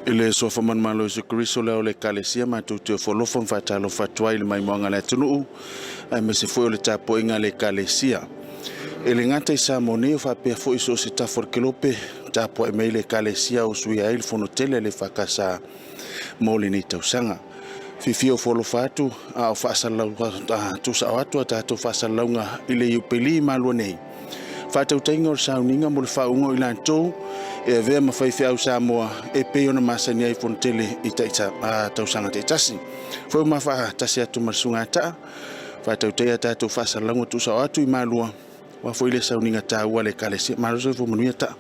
I le suafa manumalo o Iesu Keriso le ao o le Ekalesia, matou te ofo alofa ma faatalofa atu ai i le maimoaga a le atunuu, aemaise foi o le tapuaiga a le Ekalesia. E le gata i Samoa nei, o faapea foi i so o se tafa o le kelope, tapuai mai le Ekalesia o usuia ai le fono tele a le EFKS mo lenei tausaga. Fiafia ofo alofa atu a o faasalalau tuusao atu a tatou faasalalauga i le Iupeli i Malua nei. Faatautaiga o le sauniga mo le faauuga o i latou e avea ma faifeau Samoa e pei ona masani ai Fonotele i tausaga taitasi. Foi ma faatasi atu ma le susuga Taa, faatautaia a tatou faasalalauga tuusao atu i Malua, aua foi le sauniga taua a le Ekalesia. Malo le soifua manuia Taa.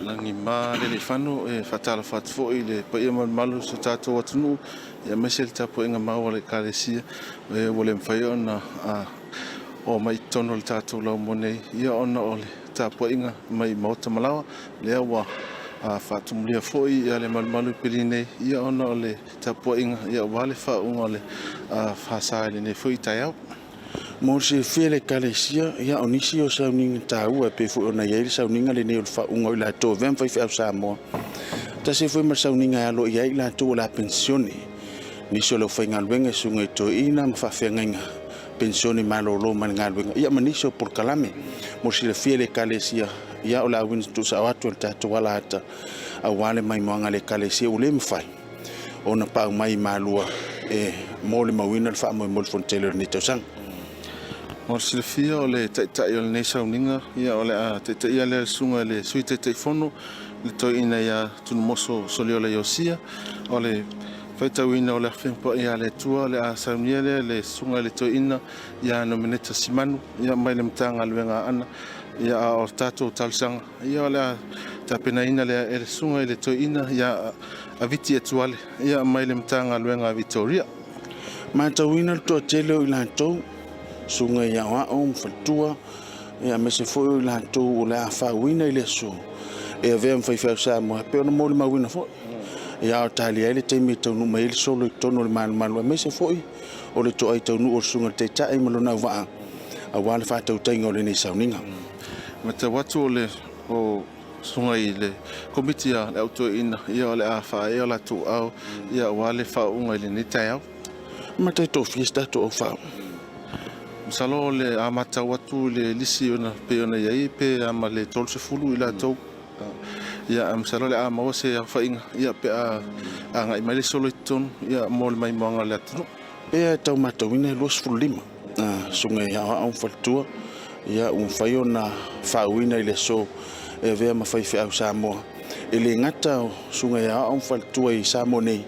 Lagi ma Lealifano, e faatalofa atu foi i le paia ma le mamalu o si o tatou atunuu, aemaise le tapuaiga mau a le Ekalesia ua le mafai ona oo mai i totonu o le tatou laumua nei, ia ona o le tapuaiga mai maota ma laoa, lea ua faatumulia foi le malumalu i Peli nei, ia ona o le tapuaiga aua le faauuga o le FSA i lenei foi taeao. Mo le silafia e le Ekalesia, ia o nisi o sauniga taua e pei foi ona i ai le sauniga lenei o le faauuga o i latou e avea ma faifeau Samoa. Tasi ai foi ma le sauniga e alo i ai i latou o le a penisione. Nisi o le aufaigaluega i susuga i toeaiina ma faafeagaiga penisione malolo mai le galuega, ia ma nisi o polokalame. Mo le silafia e le Ekalesia, ia o le a uina tuusao atu e le tatou alaata aua le maimoaga a le Ekalesia ua le mafai ona pau mai i Malua e molimauina le faamoemoe o le Fonotele o lenei tausaga. Mo le silafia o le taitai o lenei sauniga, ia o le a taitaia lea le susuga i le Sui Taitaifono, le Toeaina ia Tunumoso Soliola Iosia. O le faitauina o le Afe Paia a le Atua, o le a saunia lea le susuga i le Toeaina ia Nomeneta Simanu, ia mai le Matagaluega a Aana. Ia a o le tatou talosaga, ia o le a tapenaina lea e le susuga i le Toeaina ia Aviti Etuale, ia mai le Matagaluega a Vitoria. Matauina le toatele o i latou, susuga i aoao ma faletua, ia aemaise foi o i latou o le a faauuina i le aso e avea ma faifeau Samoa, e pei ona molimauina foi. Ia a o talia ai le taimi e taunuu mai ai le solo i totonu o le malumalu, aemaise foi o le toai taunuu o le susuga i le Taitai ma lona auvaa aua le faatautaiga o lenei sauniga. Matau atu o le o susuga i le Komiti a le Au Toeaina, ia o le a faaee o latou ao ia aua le faauuga i lenei taeao. Matai tofia se tatou au faauu. Masalo o le a matau atu i le lisi ona pei ona i ai pe a ma le 30 i latou. Ia ae masalo o le a maua se aofaiga ia pe a agai mai le solo i totonu ia mo le maimoaga o le atunuu. Pei e tau matauina e 25 susuga i aoao ma faletua ia ua mafai ona faauuina i le aso e avea ma faifeau Samoa. E le gata o susuga i aoao ma faletua i Samoa nei,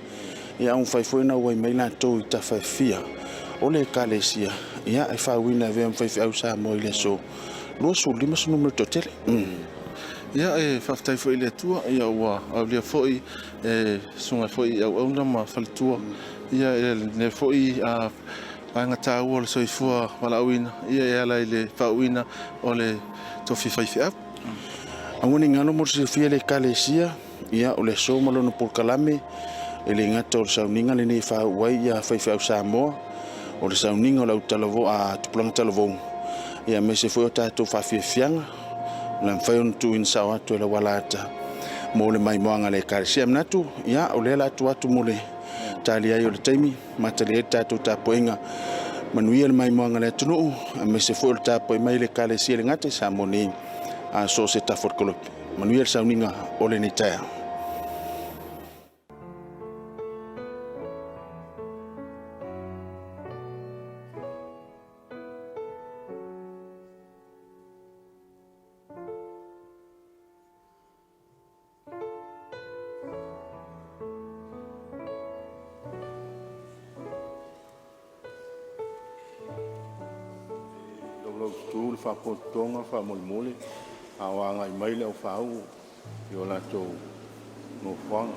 ia ua mafai foi ona auai mai latou i tafa e fia o le Ekalesia ia e faauuina e avea ma faifeau Samoa i le aso 25 se numera toatele. Ia e faafetai foi i le Atua ia ua aulia foi e susuga foi i auauna ma faletua ia e lenei foi vaega taua o le soifua valaauina ia e ala i le faauuina o le tofi faifeau. Aua ne i galo mo le silafia e le Ekalesia, ia o le aso ma lona polokalame, e le gata o le sauniga lenei e faauu ai ia faifeau Samoa, o le sauniga o le autalavou, a tupulaga talavou, ia aemaise foi o tatou faafiafiaga, o le a mafai ona tuuina sao atu e lau alaata mo le maimoaga a le Ekalesia. E manatu, ia, o lea o le a tuu atu mo le tali ai o le taimi, matali ai le tatou tapuaiga. Manuia le maimoaga a le atunuu, aemaise foi o le tapuai mai a le Ekalesia e le gata i Samoa nei, a so o se tafa o le kolope. Manuia le sauniga o lenei taeao. Laulaututu le faapotopotoga faamolemole a o agai mai le aufaauu i o latou nofoaga.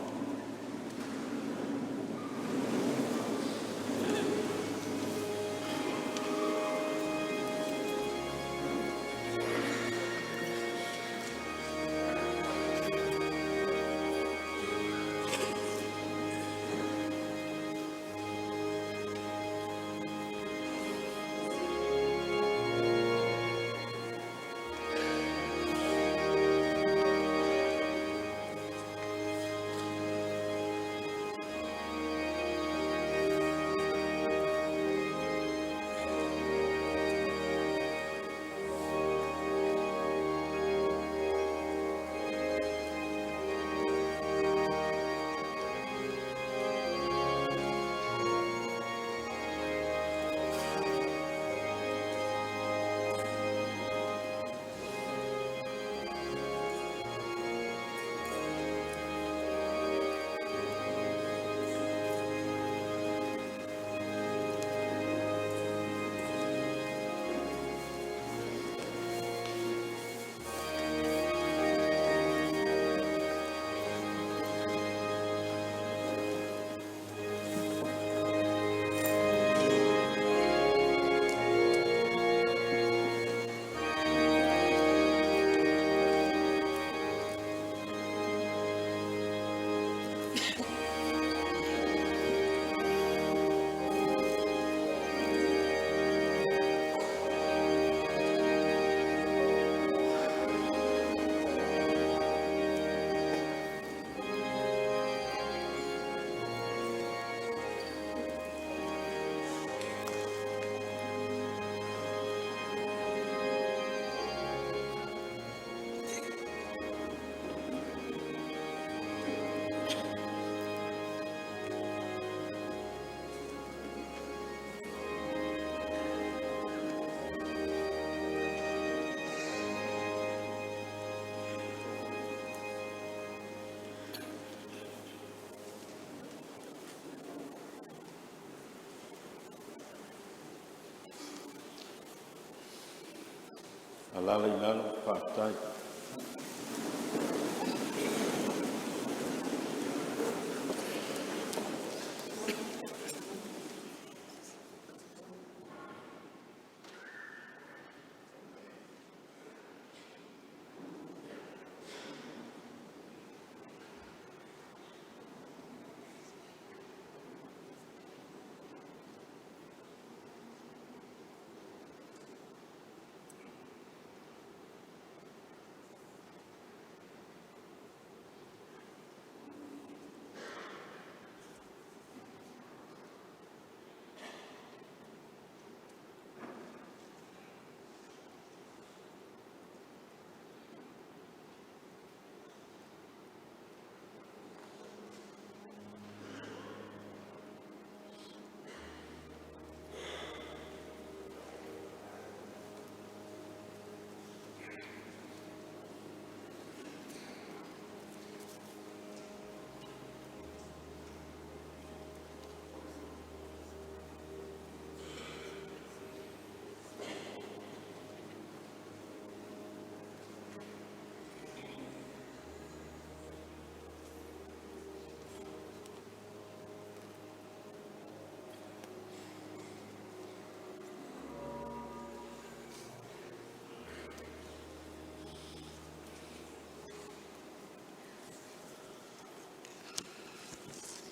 Alaala i lalo, faafetai.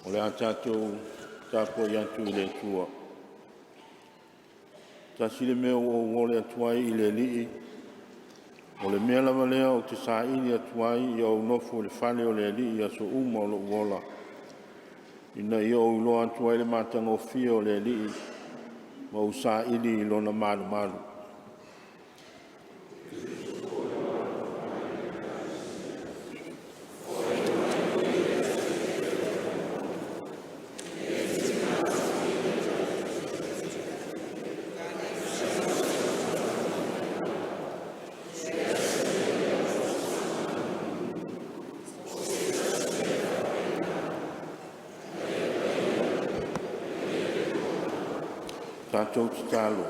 O le a tatou tapuai atu i le Atua. Tasi le mea ua ou ole atu ai i le Alii, o le mea lava lea ou te saili atu ai, ia ou nofo i le fale o le Alii i aso uma o lou ola, ina ia ou iloa atu ai le matagofie o le Alii ma ou saili i lona malumalu. Tatou tatalo.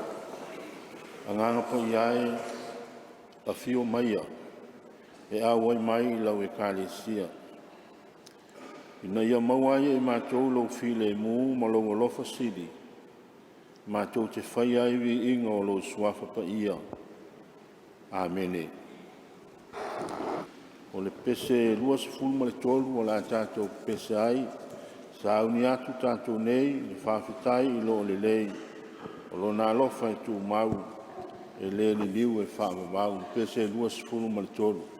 Agaga Paia e, afio maia e auai mai i lau Ekalesia, ina ia maua ai e i matou lou filemu ma lou alofa sili, matou te faia ai viiga o lou Suafa Paia. Amene. O le pese 23 o le a tatou pepese ai, sauni atu tatou nei i le faafetai i loo lelei, o lona alofa e tumau, e le liliu e faavavau. Pese 23.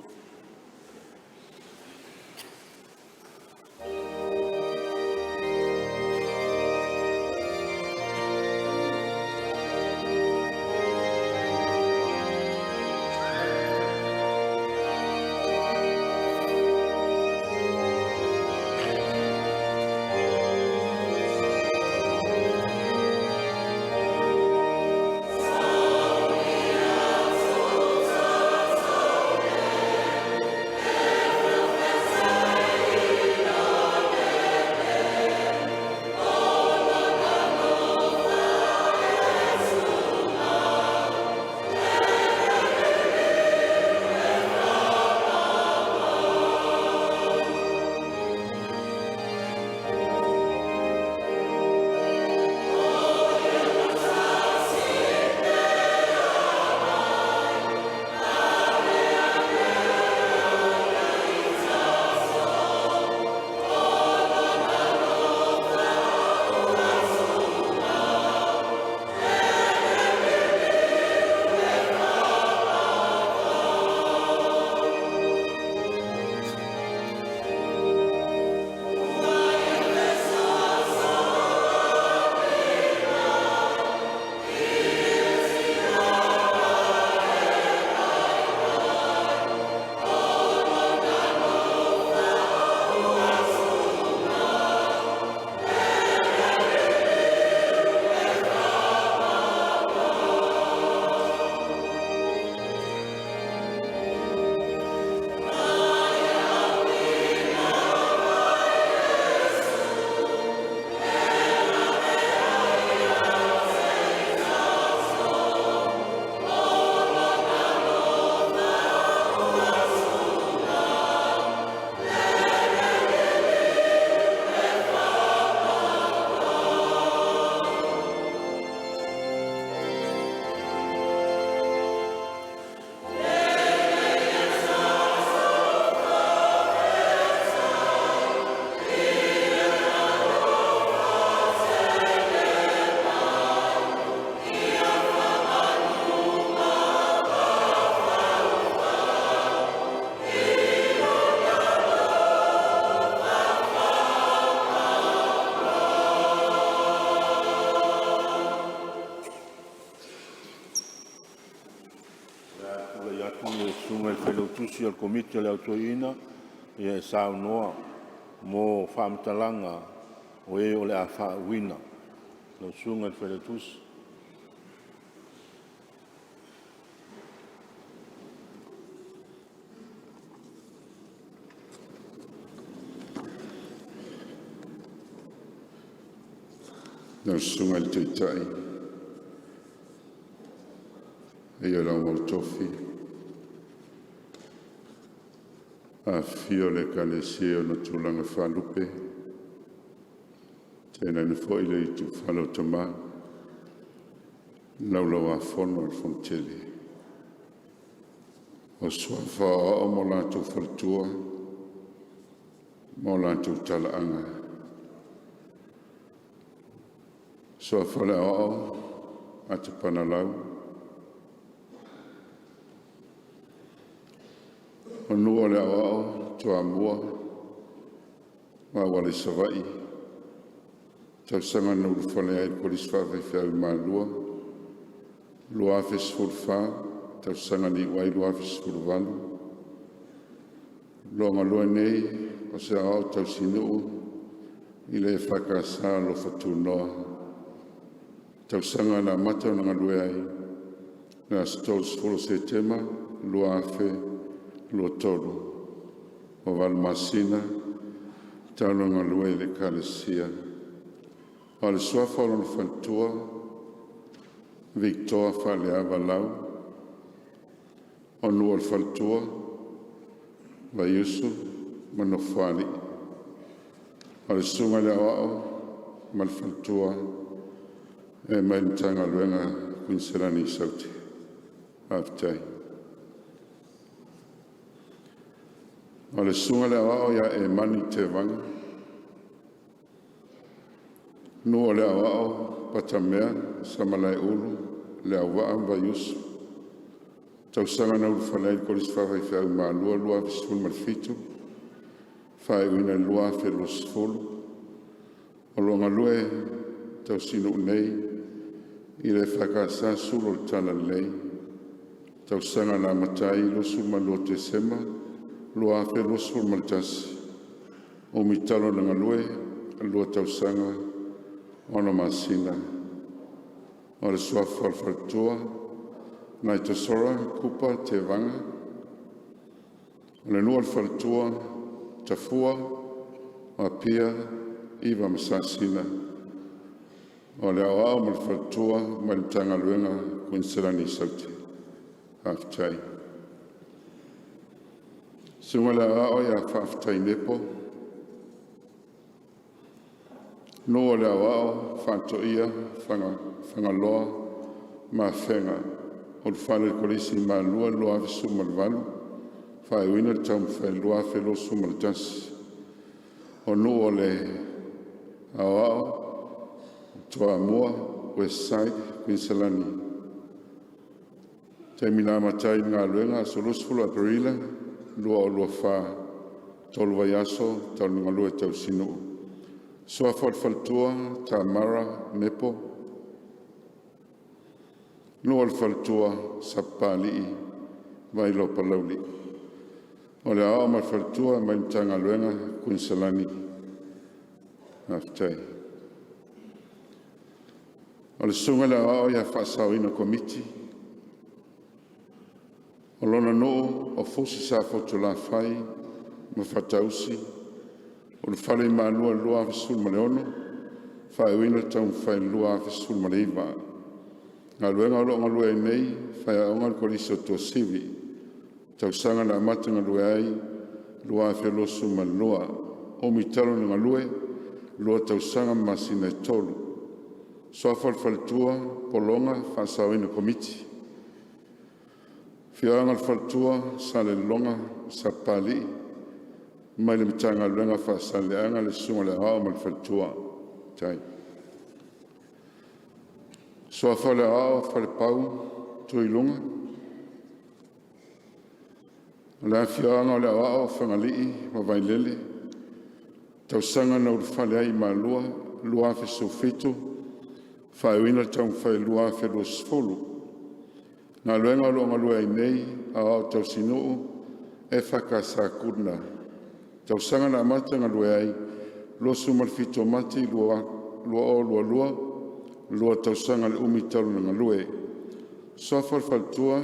Failautusi o le Komiti o le Au Toeaina e saunoa mo faamatalaga o e o le a faauuina. Lau Susuga i le Failautusi. Lau Susuga i le Taitai faia lau tofi, afifio le Ekalesia i ona tulaga faalupe, tainane foi le itufa o Tama, le Laulau-a-Fono a le Fonotele o Suafa Aoao ma latou faletua ma o latou talaaga, suafa o le Aoao Atepanala o le Aoao Toamua ma auala i Savaii, tausaga na ulufale ai i le Kolisi Faafaifeau i Malua 2014, tausaga na iu ai 2018. O lo o galue nei o se Aoao Tausinuu i le EFKS o Alofa Tunoa, tausaga na amata ona galue ai le aso 30 Setema 2023, ua 8 masina talu ona galue i le Ekalesia. A o le suafa o lona faletua, Vitoa Faaleava Lau. O nuu o le faletua: Vaiusu ma Nofoalii. O le susuga i le Aoao ma le faletua e mai le Matagaluega a Koneselani i Saute. Faafetai. O le susuga i le Aoao ia Emani Tevaga, nuu o le Aoao Patamea, Samalaeulu, Leauvaa ma Vaiusu. Tausaga na ulufale ai i le Kolisi Faafaifeau i Malua 2017, faaiuina i le 2020. O lo o galue tausinuu nei i le EFKS Sulu o le Talalelei, tausaga na amata ai 22 Tesema 2021, umi talu ona galue, 2 tausaga 6 masina. O le suafa o le faletua, Naitosora Kupa Tevaga. O le nuu o le faletua, Tafua, o Apia, Iva ma Sasina. O le Aoao ma le Faletua mai le Matagaluega Koneselani i Saute. Faafetai. Susuga i le Aoao ia Faafetai Nepo, nuu o le Aoao Faatoia, Fagaloa ma Afega. Ulufale i le Kolisi i Malua 2018, faaiuina le taumafai i le 2021. O nuu o le Aoao Toamua, West Side, Kuiniselani. Taimi na amata ai i le galuega, aso 20 Aperila 2024, 3 vaiaso talu ona galue tausinuu. Suafa o le Faletua: Tamara Nepo. Nuu o le Faletua: Sapapalii, Vailoa Palauli. O le Aoao ma le Faletua mai le Matagaluega Koneselani. Faafetai. O le Susuga i le Aoao ia Faasaoina Komiti. O lona nuu o Fusi Safotulafai ma Fatausi. Ulufale i Malua i le 2016, faaiuina le taumafai i le 2019. Galuega o lo o galue ai nei, Faiaoga i le Kolisi o Tuasivi. Tausaga na amata galue ai, 2022. Umi talu ona galue, 2 tausaga ma masina e 3. Suafa o le Faletua: Pologa Faasaoina Komiti. Afioaga o le Faletua: Salelologa ma Sapapalii. Mai le Matagaluega o Faasaleleaga le Susuga i le Aoao ma le Faletua. Faafetai. Suafa o le Aoao Falepau Tuiluga. O le afioaga o le Aoao o Fagalii ma Vailele. Tausaga na ulufale ai i Malua 2017, faaiuina le taumafai i le 2020. Galuega o lo o galue ai nei, Aoao Tausinuu EFKS Kudna. Tausaga na amata galue ai: 27 Mati 2022, 2 tausaga le umi talu ona galue. Suafa o le Faletua: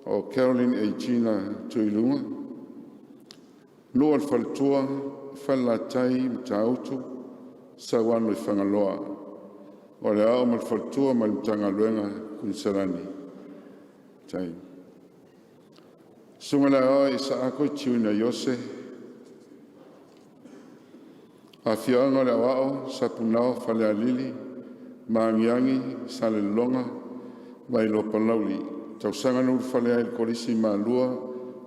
o Carolyn Agina Tuiluga. Nuu o le Faletua: Falelatai ma Matautu Sauano i Fagaloa. O le Aoao ma le Faletua mai le Matagaluega Konesalani. Faafetai. Susuga i le Aoao Isaako Tiuna Iose. Afioaga o le Aoao: Sapunao, Falealili, Magiagi, Salelologa, Vailoa Palauli. Tausaga na ulufale ai i le Kolisi i Malua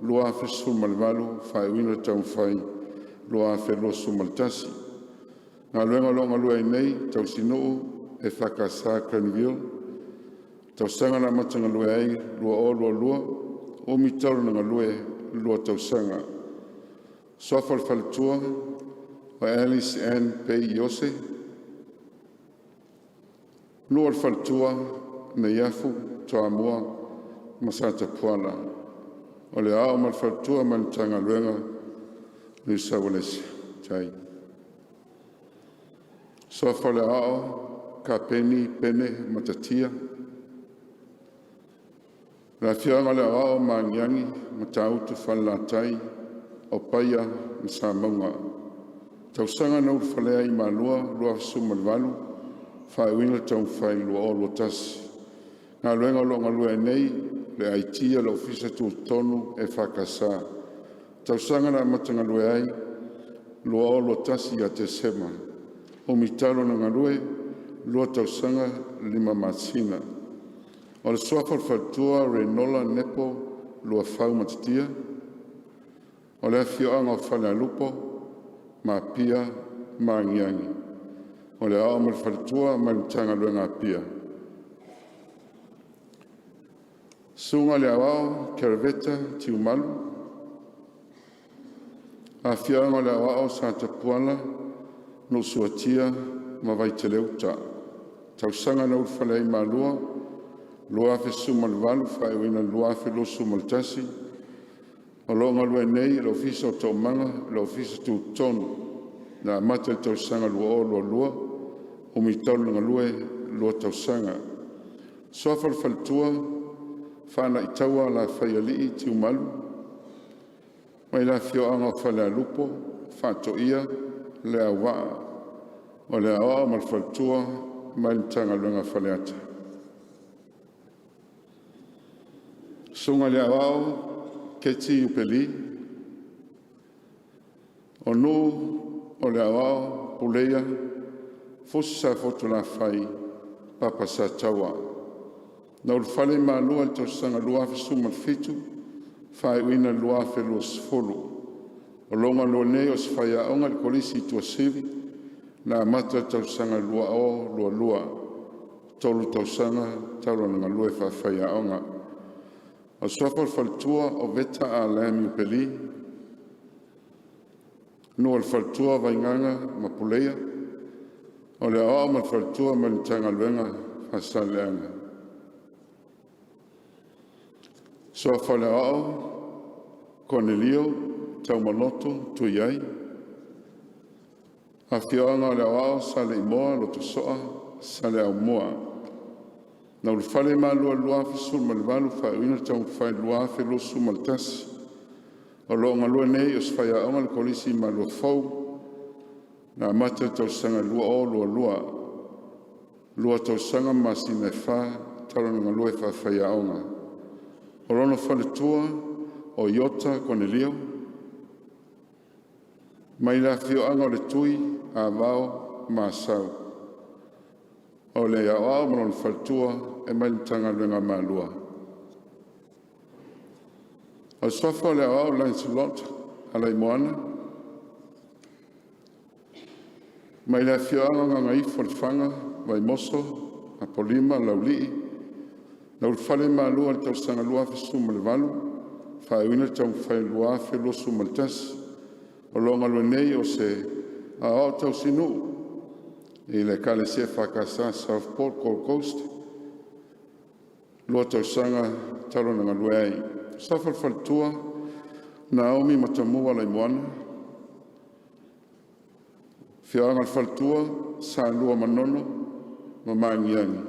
2018, faaiuina le taumafai 2021. Galuega o lo o galue ai nei: Tausinuu EFKS Granville. Tausaga na amata galue ai: 2022, umi talu ona galue, 2 tausaga. Suafa o le Faletua: Alice Ann Pei Iose. Nuu o le Faletua: Neiafu, Toamua ma Satapuala. O le Aoao ma le Faletua mai le Matagaluega Niu Sa Uelese. Faafetai. Suafa o le Aoao Kapeni Pene Matatia. Le Afioaga o le Aoao o Magiagi, Matautu Falelatai, o Paia ma Samauga. Tausaga na ulufale ai i Malua: 2018, faaiuina le taumafai i le 2021. Galuega o lo o galue ai nei: Le IT a le Ofisa Tutotonu EFKS. Tausaga na amata galue ai: 2021 ia Tesema. Umi talu ona galue: 2 tausaga, 5 masina. O le Suafa o le Faletua: Renola Nepo Luafau Matatia. O le Afioaga o Falealupo, Mapia, Magiagi. O le Aoao ma le Faletua mai le Matagaluega Apia. Susuga i le Aoao Keraveta Tiumalu. Afioaga o le Aoao Satapuala, Nuusuatia ma Vaitele-uta. Tausaga na ulufale ai i Malua: 2018, faaiuina 2021. O lo o galue nei i le Ofisa o Toomaga, le Ofisa Tutotonu na amata i le tausaga 2022, umi talu ona galue, 2 tausaga. Suafa o le Faletua: Faanaitaua Lafaialii Tiumalu. Mai le Afioaga o Falealupo, Faatoia, Leauvaa. O le Aoao ma le Faletua mai le Matagaluega Faleata. Susuga i le Aoao Keti Iupeli. O nuu o le Aoao: Puleia, Fusi Safotulafai, Papa Sataua. Na ulufale i Malua i le tausaga 2017, faaiuina le 2020. O lo o galue nei o se faiaoga i le Kolisi i Tuasivi na amata i le tausaga 2022, 3 tausaga talu ona galue faafaiaoga. O le suafa o le Faletua o Veta Ah Lam Iupeli. Nuu o le Faletua: Vaigaga ma Puleia. O le Aoao ma le Faletua mai le Matagaluega Faasaleleaga. Suafa o le Aoao Konelio Taumaloto Tuiai. Afioaga o le Aoao Saleimoa, Lotosoa, Saleaaumua. Na ulufale i Malua i le 2018, faaiuina le taumafai i le 2021. O lo o galue nei o se faiaoga i le Kolisi i Maluafou na amata i le tausaga 2022, 2 tausaga ma masina e fa talu ona galue faafaiaoga. O lona faletua o Iota Konelio mai le afioaga o Letui, Avao ma Asau. O le Aoao ma lona Faletua e mai le Matagaluega a Malua. O le Suafa o le Aoao Lancelot Alaimoana. Mai le afioaga o Gagaifomauga, Vaimoso Apolima Laulii. Na ulufale i Malua i le tausaga 2018, faaiuina le taumafai i le 2021. O lo o galue nei o se Aoao Tausinuu i le Ekalesia EFKS Southport Gold Coast, 2 tausaga talu ona galue ai. Suafa o le Faletua: Naomi Matamua Laimoana. Afioaga o le Faletua: Salua Manono ma Magiagi.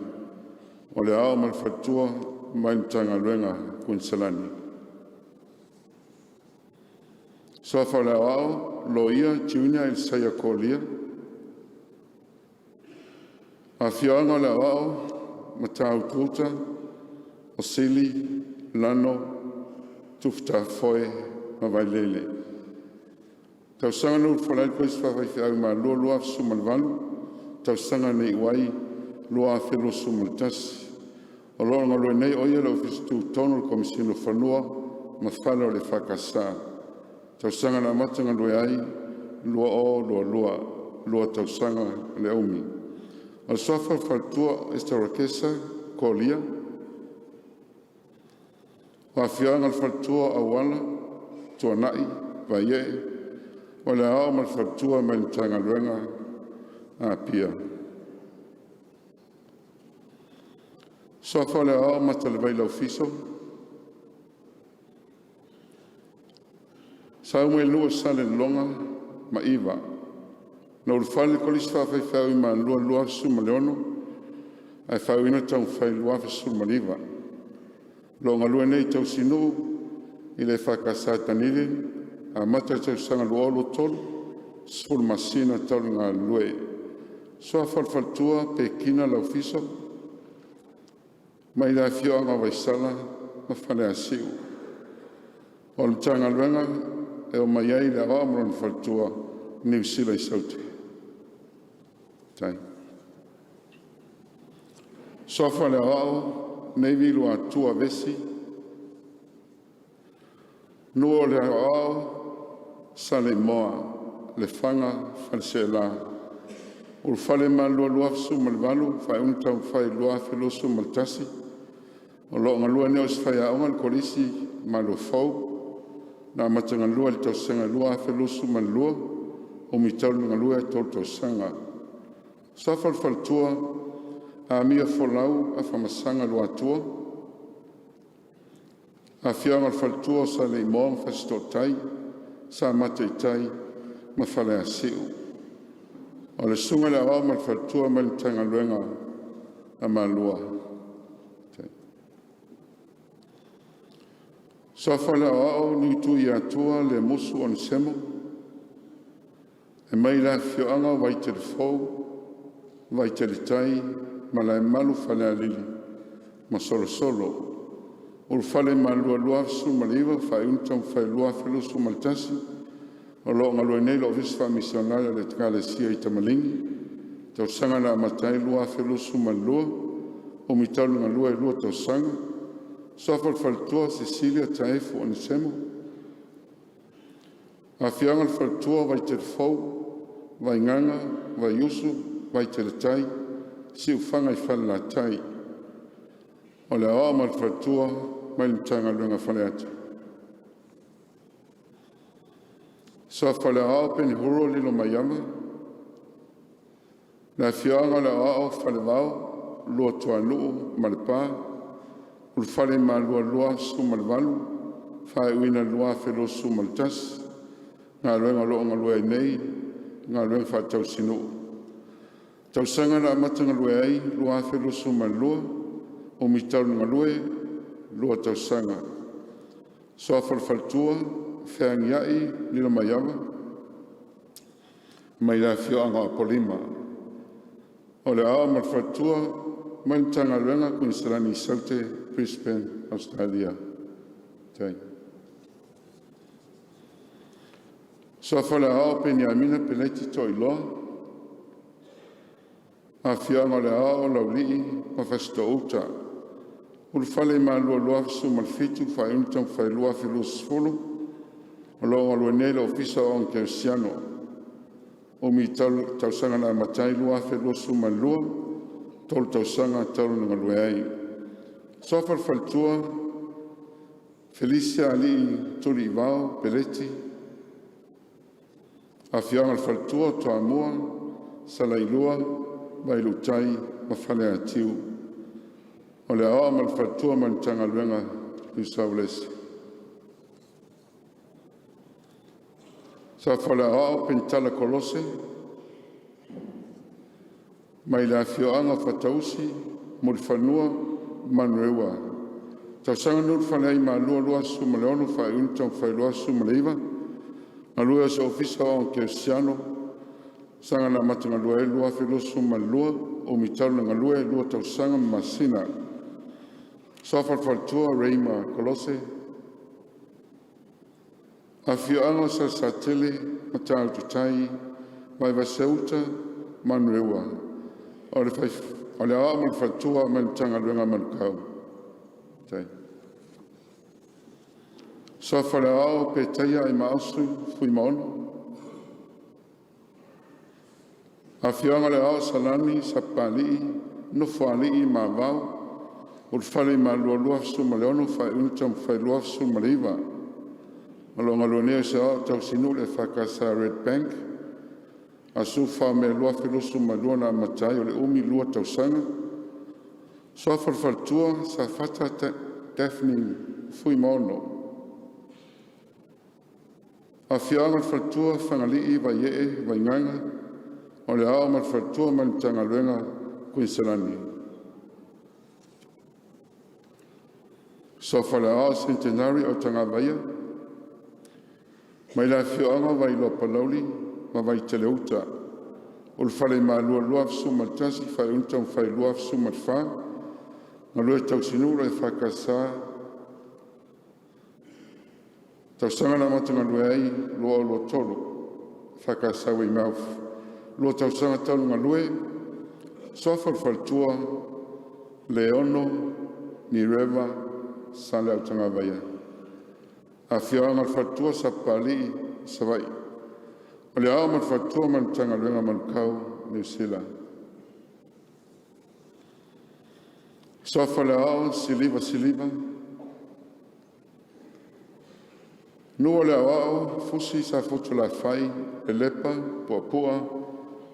O le Aao ma le Faletua mai le Matagaluega a Konesalani. Suafa o le Aoao: Loia Junior Elisaia Kolia. Afioaga o le Aoao: Matautu-uta o Sili Lano Tufutafoe ma Vailele. Tausaga na ulufale ai i le Kolisi Faafaifeau i Malua 2018, tausaga na iu ai 2021. O lo o galue nei o ia i le Ofisa Tutotonu o le Komesina o Fanua ma Fale o le EFKS. Tausaga na amata galue ai: 2022, 2 tausaga le umi. O le suafa o le Faletua: Esetera Kesa Kolia. O Afioaga o le Faletua: Auala, Tuanai, Vaiee. O le Aoao ma le Faletua mai le Matagaluega Apia. Suafa o le Aoao Matalewai Laufiso. Sau mai le nuu o Salelologa ma Iva. Na ulufale i le Kolisi Faafaifeau i Malua i le 2016 ae faaiuina le taumafai i le 2019. O lo o galue nei i tausinuu i le EFKS i Dunedin, amata i le tausaga 2023, 10 masina talu ona galulue. Suafa o le Faletua: Pekina Laufiso. Mai le afioaga o Vaisala ma Faleasiu. O le Matagaluega e omai ai le Aoao ma lona faletua i Niu Sila i Saute. Suafa o le Aoao Navy Luatua Vesi. Nuu o le Aoao: Saleimoa, Lefaga ma Faleaseela. Ulufale i Malua 2018, faaiuina taumafai i le 2021. O lo o galue nei o se faiaoga i le Kolisi o Maluafou na amata galue i le tausaga 2022, umi talu ona galue, 3 tausaga. Suafa o le Faletua: Amia Folau Afamasaga Luatua. Afioaga o le Faletua: Saleimoa ma Fasitootai, Samata i tai ma Faleasiu. O le Susuga i le Aoao ma le Faletua mai le Matagaluega a Malua. Suafa o le Aoao Tuiatua Lemusu Onesemo e mai le afioaga o Vaitelefou, Vaiteletai ma Malaemalu Falealili ma Solosolo. Ulufale i Malua 2019, faaiuina taumafai i le 2021. O lo o galue nei i le Ofisa Faamisionare o le Ekalesia i Tamaligi, tausaga na amata ai 2022, umi talu ona galue, 2 tausaga. Suafa o le Faletua: Sesilia Taefu Onesemo. Afioaga o le Faletua: Vaitelefou, Vaigaga, Vaiusu, Vaiteletai, Siufaga i Falelatai. O le Aoao ma le Faletua mai le Matagaluega Faleata. Suafa o le Aoao Penehuro Lilomaiava. Le Afioaga o le Aoao Falevao, Luatuanuu ma Lepa. Ulufale i Malua 2018, faaiuina 2021. Galuega o lo o galue ai nei, galuega faatausinuu. Tausaga na amata galue ai: 2022, umi talu ona galue, 2 tausaga. Suafa o le Faletua: Feagiai Lilomaiava mai le afioaga o Apolima. O le Aoao ma le Faletua mai le Matagaluega a Konesalani i Saute Brisbane, Ausetalia. Suafa o le Aoao Peniamina Peleti Toailoa. Afioaga o le Aoao Laulii ma Fasitoo-uta. Ulufale i Malua 2017, faaiuina taumafai i le 2020. O lo o galue nei i le Ofisa o Aoga Kerisiano. Umi talu tausaga na amata ai, 2022, 3 tausaga talu ona galue ai. Suafa o le Faletua: Felicia Alii Tuliivao Peleti. Afioaga o le Faletua: Toamua, Salailua Vailuutai ma Faleatiu. O le Aoao ma le Faletua mai le Matagaluega a Niu Sa Uelese. Suafa o le Aoao Penitala Kolose. Mai le afioaga o Fatausi, Mulifanua ma Manureua. Tausaga na ulufale ai i le Malo 2016 faaiuina taumafai 2019. Galue ai o se Ofisa Aoao Kerisiano, tausaga na amata galue ai 2022, umi talu le galue 2 tausaga ma masina. Suafa o le Raima Kolose. Afioaga o Salesatele, Matautu Tai, Vaivase-uta ma Manureua. O le Aoao ma le Faletua mai le Matagaluega a Manukau. Suafa o le Aoao Petaia Aimaosu Fuimaono. Afioaga o le Aoao Salani Sapapalii Nofoalii Mavao, Ulufale i Malua 2016 faaiuina taumafai 2019. O lo o galue nei o se Aoao Tausinuu le EFKS Red Bank, aso 14 Me 2022 na amata ai, o le umi 2 tausaga. Suafa o le Faletua: Safata Daphne Fuimaono. Afioaga o le Faletua: Fagalii, Vaiee, Vaigaga. O le Aoao ma le Faletua mai le Matagaluega Koiniselani. Suafa o le Aoao Centenary Autagavaia. Mai le afioaga o Vailoa Palauli ma Vaitele-uta. Ulufale i Malua 2011 faaiuina taumafai 2024. Galue tausinuu le EFKS, tausaga na amata galue ai 2023 EFKS Weymouth, 2 tausaga talu le galue. Suafa o le Faletua: Leono Nireva Saleautagavaia. Afioaga o le Faletua: Sapapalii, Savaii. O le Aoao ma le Faletua mai le Matagaluega o Manukau Niu Sila. Suafa o le Aoao Siliva Siliva. Nuu o le Aoao: Fusi Safotulafai, Lelepa Puapua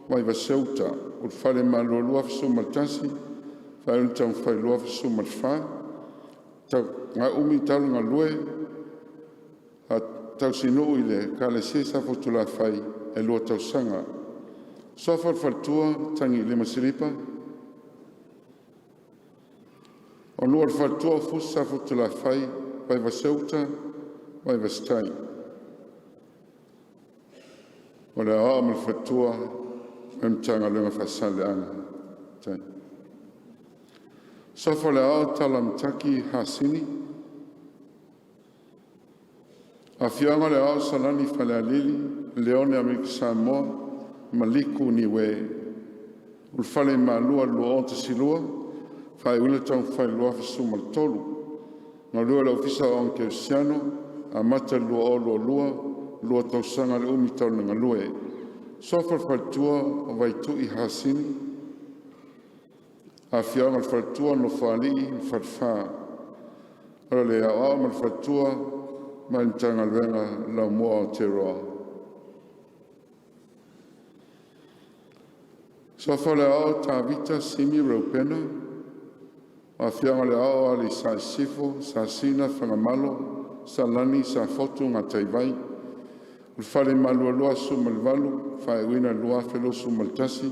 Vaivase-uta. Ulufale Malo 2021 faaiuina taumafai 2024. Umi talu le galue tausinuu i le Ekalesia Safotulafai e 2 tausaga. Suafa o le Faletua: Tagiilima Silipa. O Nuu o le Faletua: o Fusi Safotulafai, Vaivase-uta, Vaivase-tai. O le Aoao ma le Faletua mai le Matagaluega Faasaleleaga. Suafa o le Aoao Talamutaki Hasini. Afioaga o le Aoao Salani Falealili, Leone Amerika Samoa ma Liku Niue. Ulufale i Malua 2012, faaiuina taumafai 2023. Galue i le Ofisa o Aoga Kerisiano, amata i le 2022, 2 tausaga le umi talu le galue. Suafa o le Faletua: Vaitui Hasini. Afioaga o le Faletua: Nofoalii ma Falefa. O le Aoao ma le Faletua mai le Matagaluega Laumua a Aotearoa. Suafa o le Aoao Tavita Simi Reupena. Afioaga o le Aoao Aleisa i Sisifo, Sasina Fagamalo Salani Safotu Gataivai. Ulufale i Malua 2018, faaiuina 2021.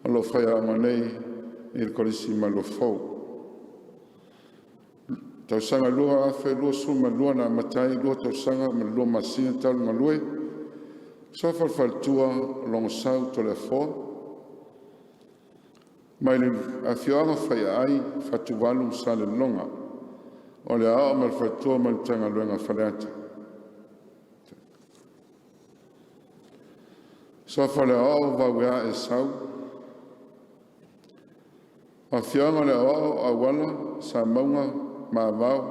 O lo o faiaoga nei i le Kolisi i Maluafou. Tausaga 2022 na amata ai, 2 tausaga ma le 2 masina talu ona galue. Suafa o le Faletua: Logosau Toleafoa. Mai le afioaga o Faiaai, Fatuvalu ma Salelologa. O le Aoao ma le Faletua mai le Matagaluega Faleata. Suafa o le Aoao Vauea Esau. Afioaga o le Aoao Auala Samauga Mavao.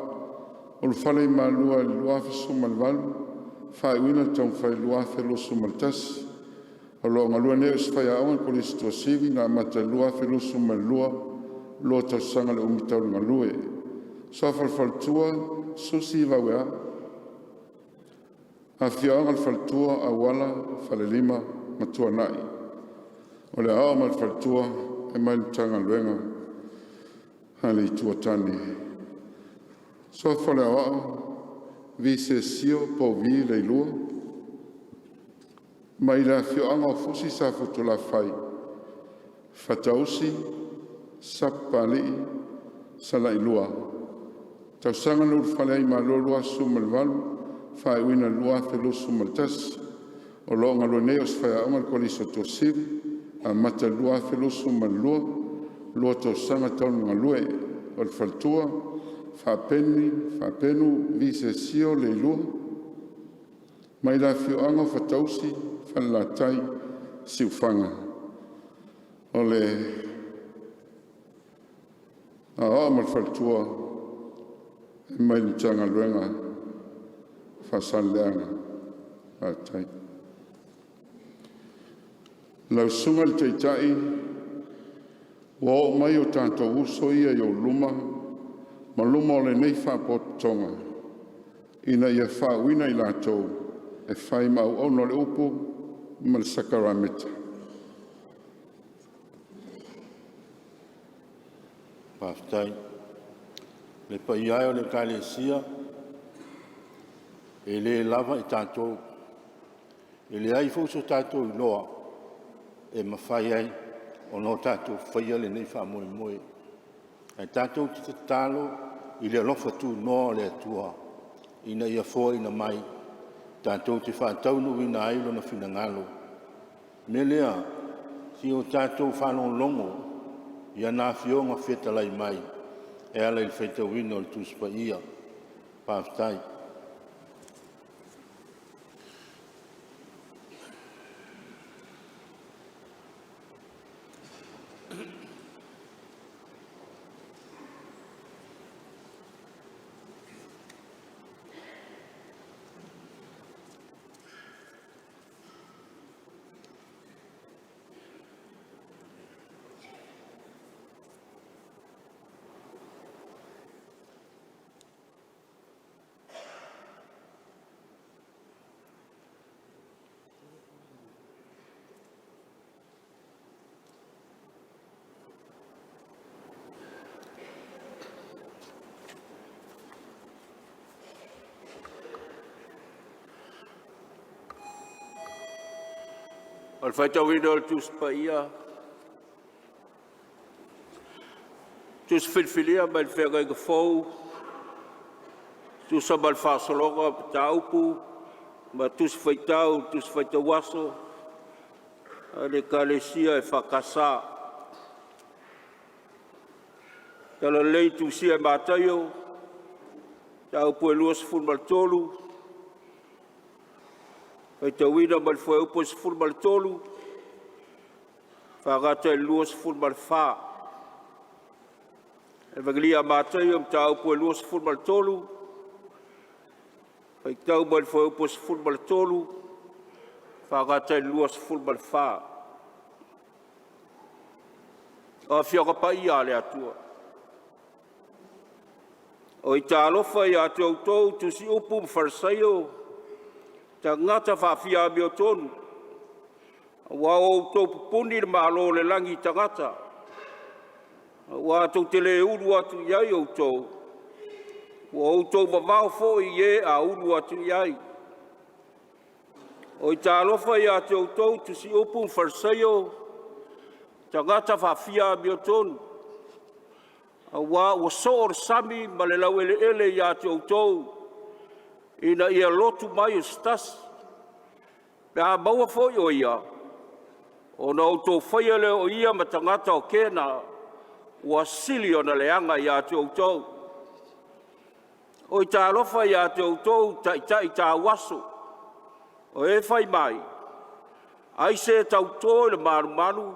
Ulufale i Malua i le 2018, faaiuina taumafai 2021. O lo o galue nei o se faiaoga i le Kolisi Tuasivi na amata i le 2022, 2 tausaga le umi talu le galue. Suafa o le Faletua: Susi Vauea. Afioaga o le Faletua: Auala, Falelima ma Tuanai. O le Aoao ma le Faletua e mai le Matagaluega a le Itu o Tane. Suafa o le Aoao Visesio Paul Leilua. Mai le afioaga o Fusi Safotulafai, Fatusi Sapapalii Salailua. Tausaga na ulufale ai i le Malo: 2018 faaiuina 2021. O loo galue nei o se faiaoga i le Kolisi o Tuasivi. Amata i le 2022, 2 tausaga talu ona galue. O le Faletua: Faapenu Visesio Leilua. Mai le afioaga o Fatusi Falelatai, Siufaga. O le Aoao ma le Faletua: Mai le Matagaluega Faasaleleaga. Faafetai. Lau Susuga i le Taitai, ua oo mai o tatou uso ia i ou luma ma luma o lenei Faalapotopotoga ina ia faauuina i latou e fai ma auauna o le upu ma le sakaramaka. Faafetai. Le paia e o le Ekalesia, e le lava i tatou, e leai foi so tatou iloa e mafai ai ona o tatou faia lenei faamoemoe. Ae tatou te tatalo i le alofa tunoa o le Atua ina ia foaiina mai tatou te faataunuuina ai Lona finagalo. O le mea lea, se i o tatou faalogologo i ana Afioga fetalai mai e ala i le faitauina o le Tusi Paia. Faafetai. O le faitauina o le Tusi Paia, Tusi Filifilia mai le Feagaiga Fou e tusa ma le faasologa o mataupu ma Tusi Faitau i Tusi Faitau Aso a le Ekalesia EFKS. Talalelei tusia e Mataio, mataupu e 23, faitauina mai le fuaiupu e 13 faagata i le 24. Evakelia a Mataio, mataupu e 23, faitau mai le fuaiupu e 13 faagata i le 24. O Afioaga paia a le Atua, o aitalofa ia te outou tusiupu ma Farisaio, tagata faafiaamiotonu, aua ua outou pupuni le Malo o le lagi i tagata, aua tou te le ulu atu i ai outou, ua outou vavao foi i e a ulu atu i ai. O aitalofa ia te outou tusiupu ma Farisaio, tagata faafiaamiotonu, aua ua soo le sami ma le laueleele ia te outou ina ia lotu mai o se tasi. Pe a maua foi o ia, ona outou faia lea o ia ma tagata o Kena ua sili ona leaga ia te outou. O aitalofa ia te outou taitai tauaso, o e fai mai, “Ai se tauto i le malumalu,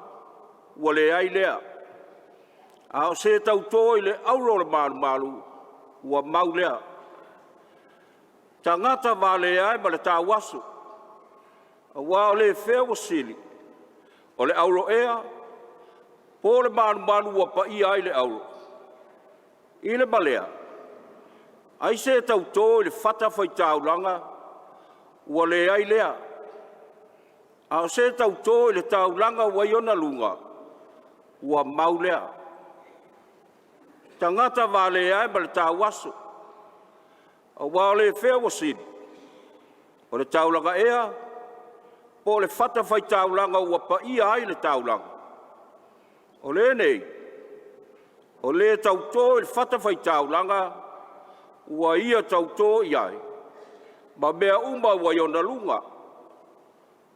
ua leai lea, a o se tauto i le auro o le malumalu, ua mau lea.” Tagata valea e ma le tauaso, aua o le fea ua sili, o le auro ea, po o le malumalu ua paia ai le auro? I le ma lea, ai se tauto i le fatafaitaulaga, ua leai lea, a o se tauto i le taulaga ua i ona luga, ua mau lea. Tagata valea e ma le tauaso, aua o le fea ua sili, o le taulaga ea, po o le fatafaitaulaga ua paia ai le taulaga, o lenei, o le tauto i le fatafaitaulaga, ua ia tauto i ai ma mea uma ua i ona luga.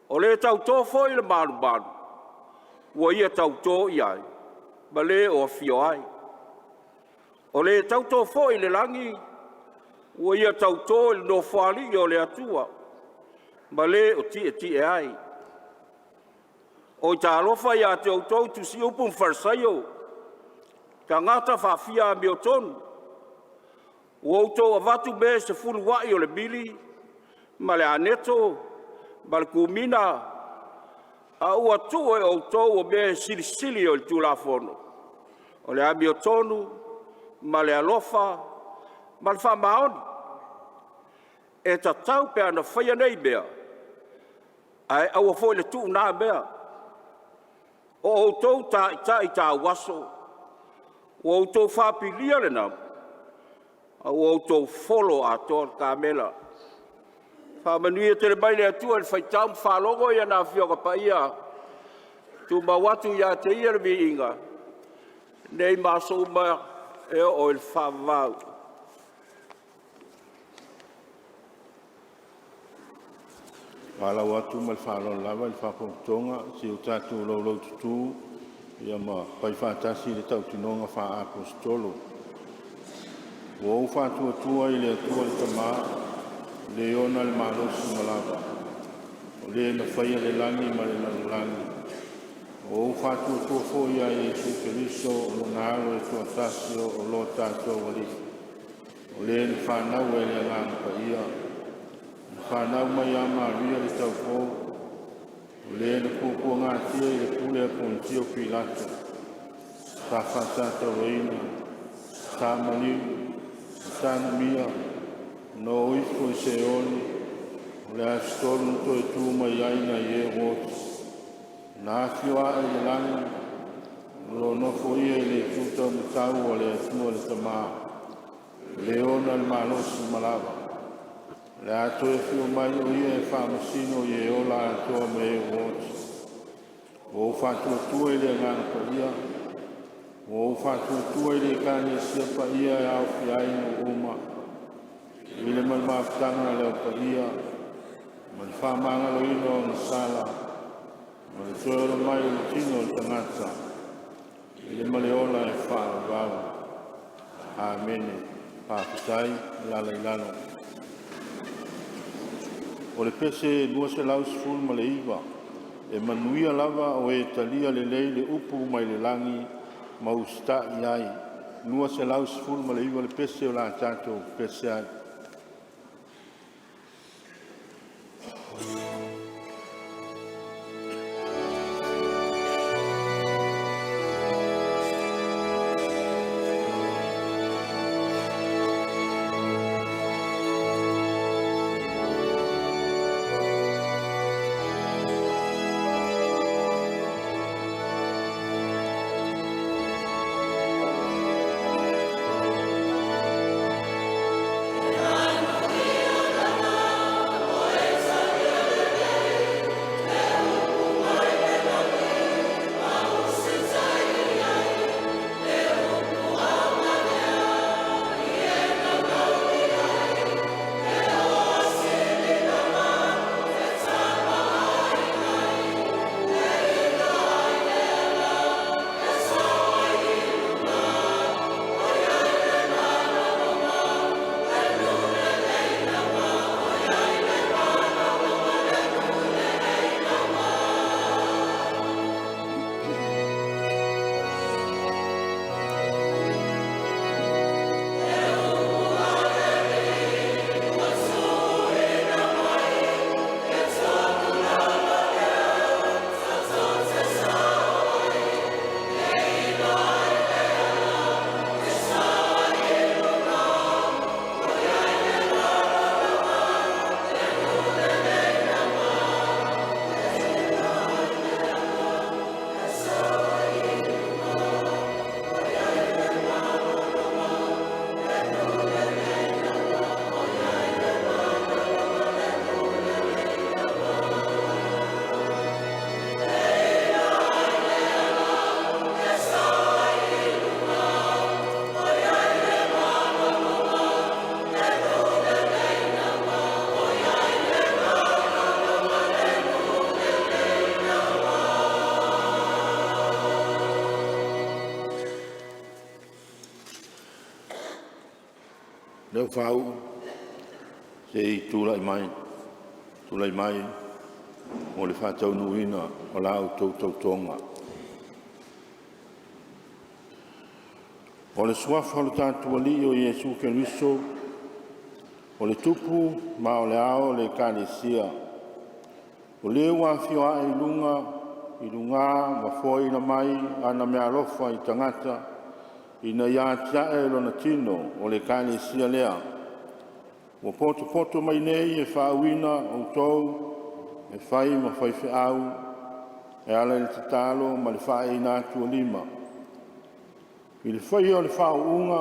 O le tauto foi i le malumalu, ua ia tauto i ai ma le o afio ai. O le tauto foi i le lagi, ua ia tauto i le Nofoalii o le Atua ma le o tietie ai. Oi talofa ia te outou tusiupu ma Farisaio, tagata faafia-amiotonu! Ua outou avatu mea e sefuluai o le mili ma le aneto ma le kumina, a ua tuu e outou o mea e silisili i le Tulafono, o le amiotonu ma le alofa ma le faamaoni. E tatau pe ana faia nei mea, ae aua foi le tuu na mea. O outou o taitai tauaso, ua outou faapilia le namo, a ua outou folo atoa le kamela. Faamanuia tele mai le Atua i le faitau ma faalogo i ana Afioga Paia, tumau atu ia te Ia le viiga, nei ma aso uma e oo i le faavavau. Valaau atu ma le faaaloalo lava i le faafogafoga se i o tatou laulaututu ma fai faatasi le tautinoga faa-Aposetolo. Ua ou faatuatua i le Atua le Tama, o Le ona le malosi uma lava, o Le na faia le lagi ma le lalolagi. Ua ou faatuatua foi ia Iesu Keriso o Lona Alo e toatasi, o lo tatou Alii, o Le na fanau e le Agaga Paia, na fanau mai ia Maria le Taufou, o Le na puapuagatia i le pule a Ponitio Pilato, sa faatatauraina, sa maliu, na tanumia, na oo ifo i Seoli, o le aso tolu na toe tu mai ai nai e ua oti. Na afio ae i le lagi, o lo o nofoia i le itu taumatau a le Atua le Tama, o Le ona le malosi uma lava. O le a toe afio mai o Ia e faamasino e ola atoa ma e ua oti. Ua ou faatuatua i le Agaga Paia. Ua ou faatuatua i le Ekalesia Paia e aofia ai nuu uma, i le ma le mafutaga a le Au Paia, ma le faamagaloina o ona sala, ma le toe ola mai o le tino o le tagata, i le ma le ola e faavavau. Amene. Faafetai. Alaala i lalo. O le pese 219, e manuia lava o e talia lelei le upu mai le lagi ma usitai i ai. 219 le pese o le a tatou pese ai. Le aufāu'u se i tulai mai, tulai mai mo le faataunuuina o la outou tautoga. O le Suafa o le tatou Alii o Iesu Keriso, o le Tupu ma o le Ao o le Ekalesia, o Le ua afio ae i luga i lugā ma foaina mai ana meaalofa i tagata ina ia atiae Lona tino o le Ekalesia lea, ua potopoto mai nei e faauuina outou e fai ma faifeau e ala i le tatalo ma le faaeeina atu o lima. I le faia o le faauuga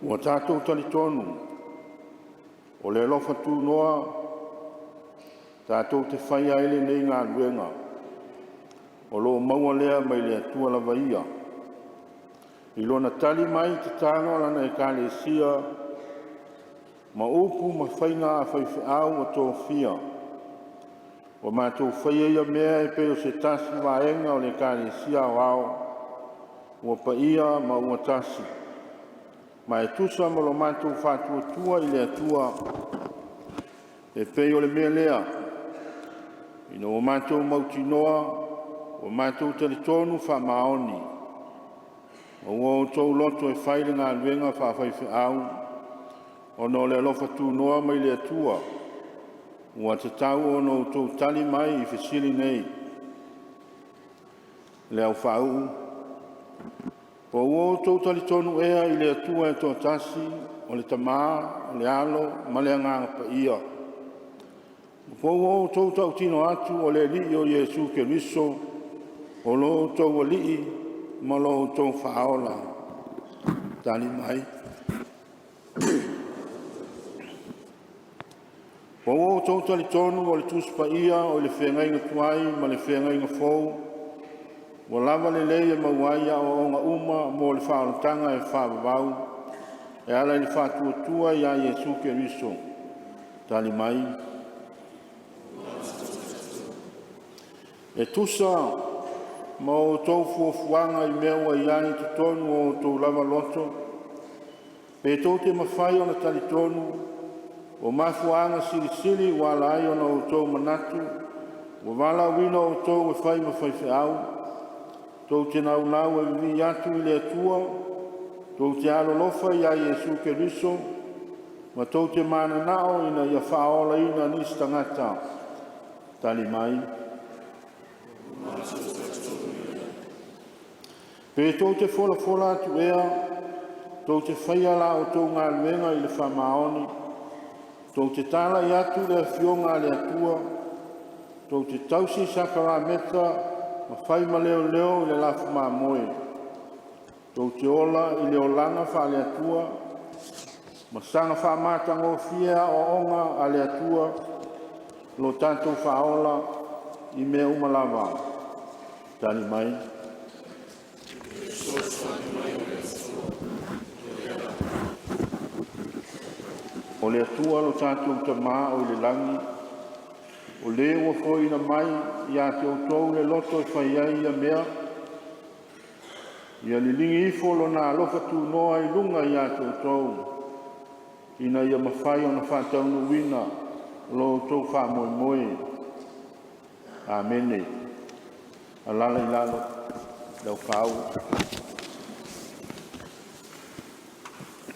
ua tatou talitonu o le alofa tunoa tatou te faia ai lenei galuega, o lo o maua lea mai le Atua lava Ia, i Lona tali mai i tatalo a Lana Ekalesia ma upu ma faiga a faifeau ua tofia. Ua matou faia ia mea e pei o se tasi vaega o le Ekalesia Aoao ua paia ma ua tasi, ma e tusa ma lo matou faatuatua i le Atua, e pei o le mea lea, ina ua matou mautinoa, ua matou talitonu faamaoni, ua outou loto e fai le galuega faafaifeau ona o le alofa tunoa mai le Atua, ua tatau ona outou tali mai i fesili nei. Le aufāu'u, po ua outou talitonu ea i le Atua e toatasi, o le Tamā, o le Alo ma le Agaga Paia? Po ua outou tautino atu o le Alii o Iesu Keriso o lo outou Alii ma lo outou Faaola? Tali mai. Po ua outou talitonu o le Tusi Paia o le Feagaiga Tuai ma le Feagaiga Fou ua lava lelei e maua ai aoaoga uma mo le faaolataga e faavavau e ala i le faatuatua ia Iesu Keriso? Tali mai. E tusa ma outou fuafuaga i mea ua i ai i totonu o outou lava loto, pe tou te mafai ona talitonu ua mafuaaga silisili ua ala ai ona outou manatu ua valaauina outou e fai ma faifeau, tou te naunau e vivii atu i le Atua, tou te alolofa ia Iesu Keriso ma tou te mananao ina ia faaolaina nisi tagata? Tali mai. Pe tou te folafola atu ea, tou te faia la outou galuega i le faamaoni, tou te talai atu i le Afioga a le Atua, tou te tausi sakarameta ma fai ma leoleo i le lafu mamoe, tou te ola i le olaga faale-Atua ma saga faamatagofie aoaoga a le Atua lo tatou Faaola i mea uma lava? Tali mai. O le Atua lo tatou Tamā o i le lagi, o Le ua foaina mai ia te outou le loto e fai ai ia mea, ia liligi ifo Lona alofa tunoa i luga ia te outou, ina ia mafai ona faataunuuina lo outou faamoemoe. Amene. Alala i lalo lau fāū.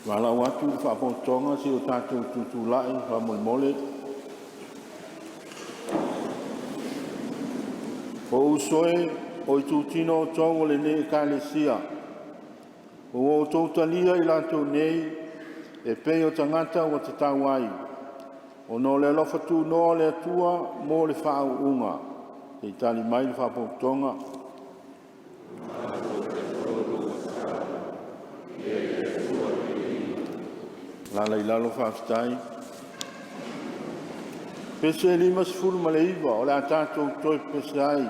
Valaau atu i le faafogafoga se i o tatou tutulai faamolemole. O uso e, o itutino outou o lenei ekalesia, ua outou talia i latou nei e pei o tagata ua tatau ai, ona o le alofa tunoa o le Atua mo le faauuga. Se i tali mai le faapotopotoga. Alaala i lalo, faafetai. Pese 59 o le a tatou toe pepese ai.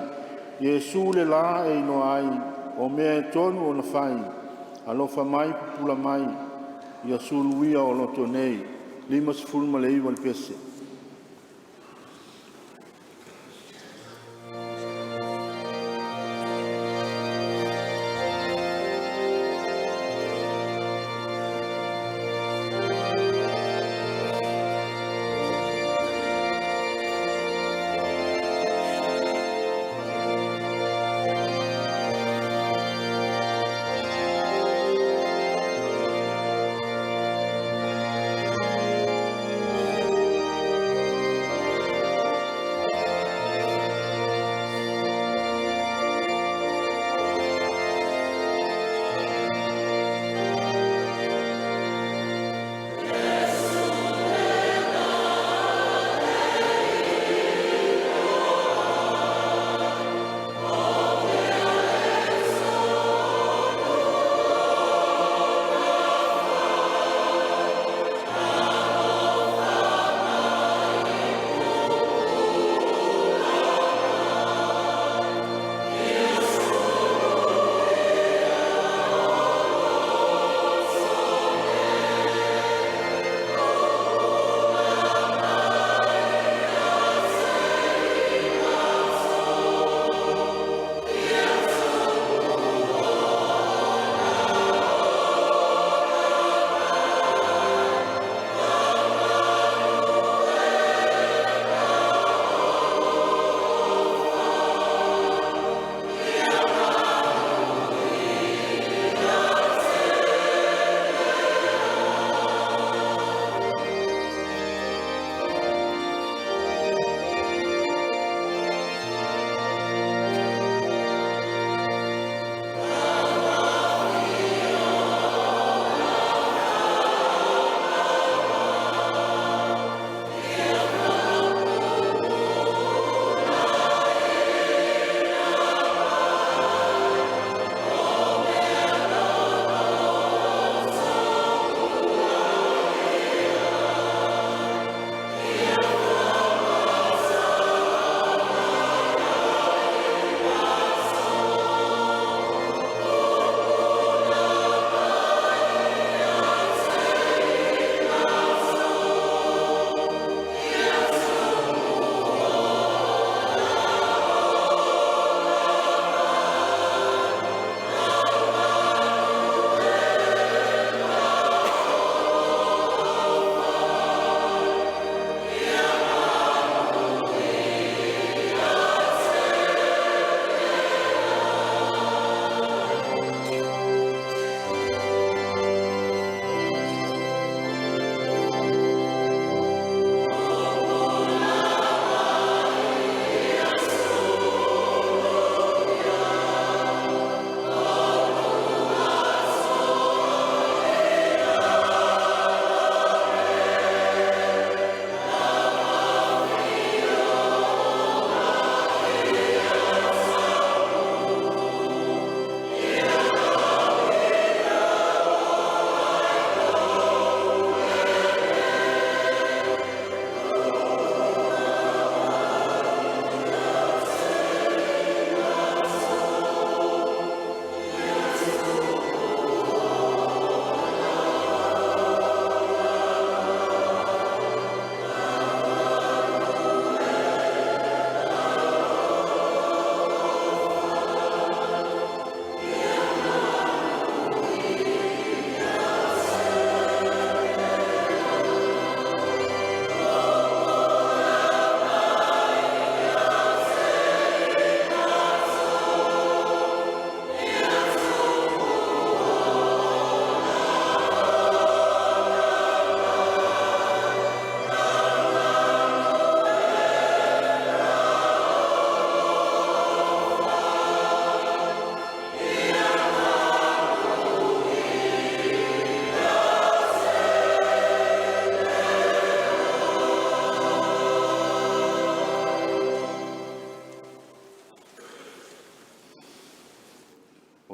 Iesu le la e iloa ai, o mea e tonu ona fai, alofa mai pupula mai, ia suluia o loto nei. 59 le pese.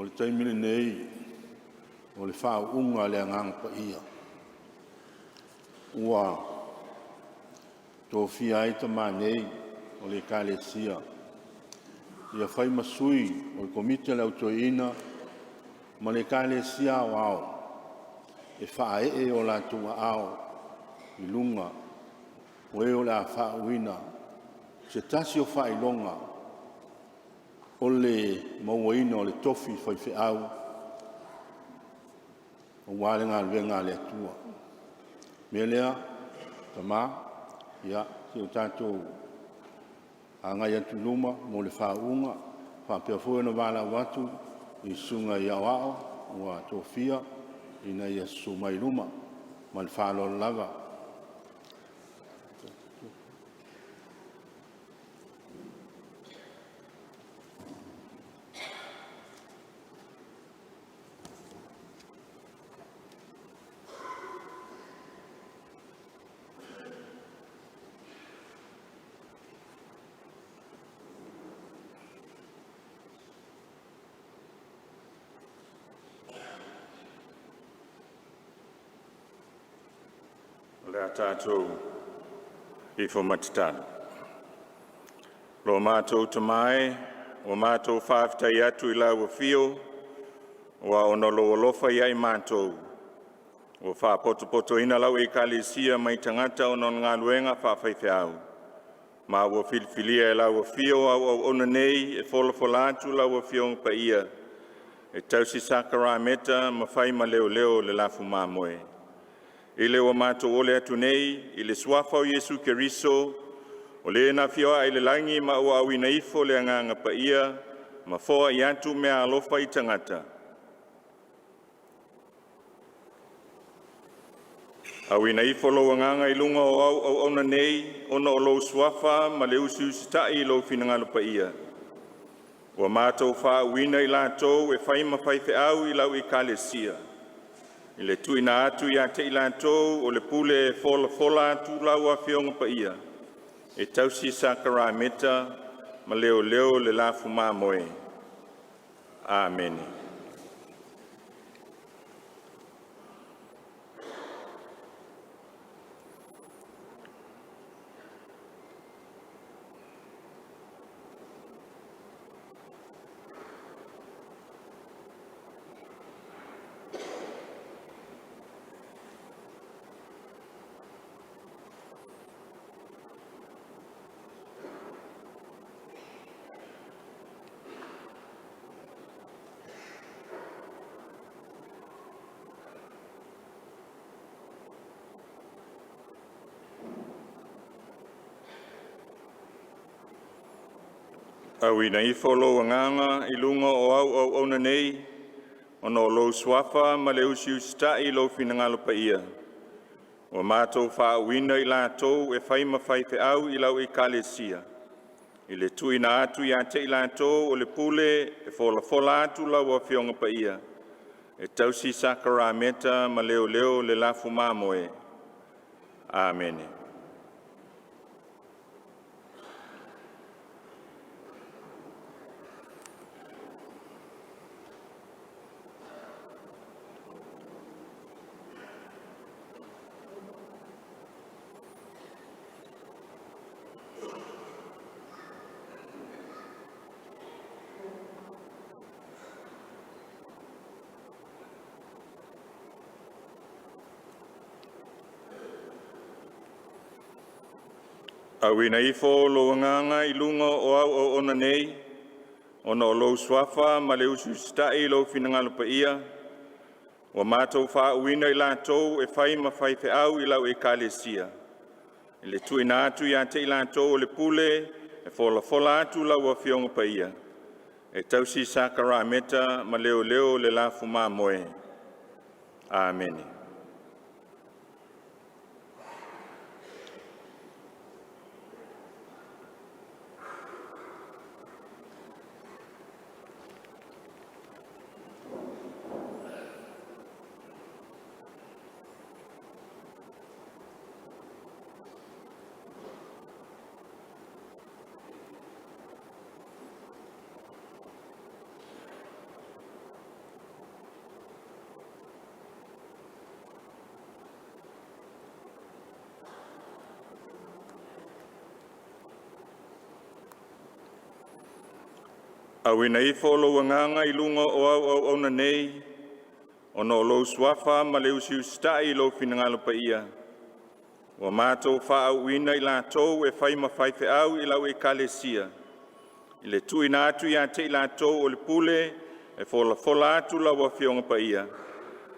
O le taimi lenei o le faauuga a le Agaga Paia, ua tofia ai tama nei o le Ekalesia ia fai ma sui o le Komiti a le Au Toeaina ma le Ekalesia Aoao e faaee o latou aao i luga o e o le a faauuina se tasi o faailoga o le mauaina o le tofi faifeau aua le galuega a le Atua. O le mea lea, tama, ia se i tatou agai atu i luma mo le faauuga, faapea foi ona valaau atu i susuga i aoao ua tofia ina ia susu mai i luma. Ma le faaaloalo lava. O le a tatou ifo ma tatalo. Lo matou Tama e, ua matou faafetai atu i lau afio, aua ona o lou alofa ia i matou, ua faapotopotoina lau Ekalesia mai tagata ona o le galuega faafaifeau, ma ua filifilia e lau afio au auauna nei e folafola atu lau Afioga Paia e tausi sakaramaka ma fai ma leoleo o le lafu mamoe. I le ua matou ole atu nei i le suafa o Iesu Keriso, o Le na afio ae i le lagi ma ua auina ifo le Agaga Paia ma foai atu meaalofa i tagata, auina ifo lou Agaga i luga o au auauna nei ona o lou Suafa ma le usiusitai i lou finagalo paia, ua matou faauuina i latou e fai ma faifeau i lau Ekalesia, i le tuuina atu ia te i latou o le pule e folafola atu lau Afioga Paia e tausi sakaramaka ma leoleo le lafu mamoe. Amene. Auina ifo lou Agaga i luga o au auauna nei, ona o lou Suafa ma le usiusitai i lou finagalo paia, ua matou faauuina i latou e fai ma faifeau i lau Ekalesia, i le tuuina atu ia te i latou o le pule e folafola atu lau Afioga Paia e tausi sakaramaka ma leoleo le lafu mamoe. Amene. Auina ifo lou Agaga i luga o au auauna nei, ona o lou Suafa ma le usiusitai i lou finagalo paia, ua matou faauuina i latou e fai ma faifeau i lau Ekalesia, i le tuuina atu ia te i latou o le pule e folafola atu lau Afioga Paia e tausi sakaramaka ma leoleo le lafu mamoe. Amene. Auina ifo lou agaga i luga o au auauna nei, ona o lou Suafa ma le usiusitai i lou finagalo paia, ua matou faauuina i latou e fai ma faifeau i lau Ekalesia, i le tuuina atu ia te i latou o le pule e folafola atu lau Afioga Paia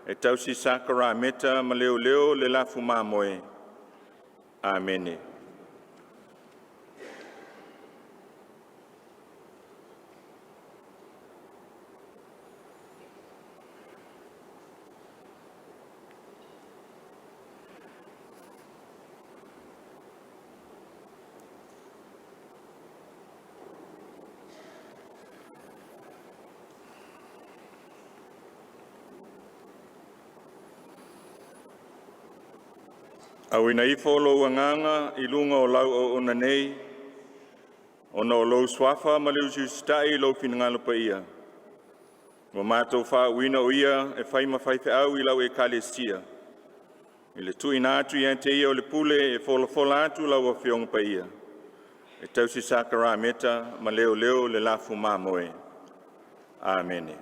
e tausi sakaramaka ma leoleo le lafu mamoe. Amene. Auina ifo lou agaga i luga o lau auauna nei, ona o lou Suafa ma le usiusitai i lou finagalo paia, ua matou faauuina o ia e fai ma faifeau i lau Ekalesia, i le tuuina atu ia te ia o le pule e folafola atu lau Afioga Paia e tausi sakaramaka ma leoleo le lafu mamoe. Amene.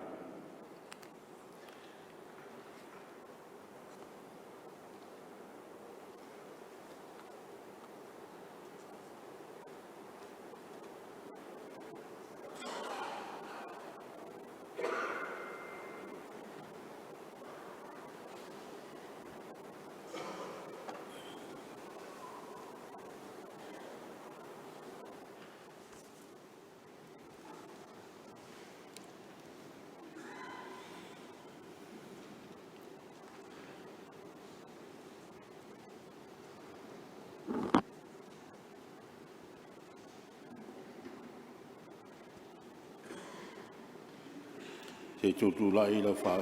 Se i tutulai lau faa.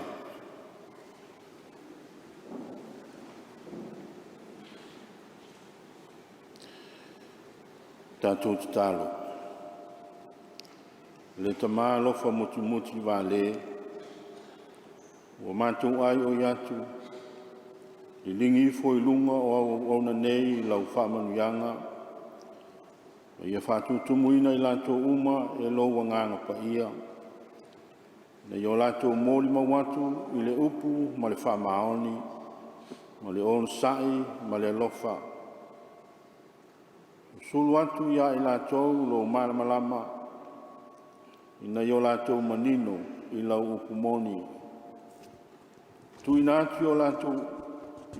Tatou tatalo. Le Tama alofa mutimutili vale, ua matou aioi atu, liligi ifo i luga o au auauna nei lau faamanuiaga, ma ia faatutumuina i latou uma e lou Agaga Paia, ina ia o latou molimau atu i le upu ma le faamaoni, ma le onosai ma le alofa. Susulu atu ia i latou lou malamalama, ina ia o latou manino i lau upu moni. Tuuina atu i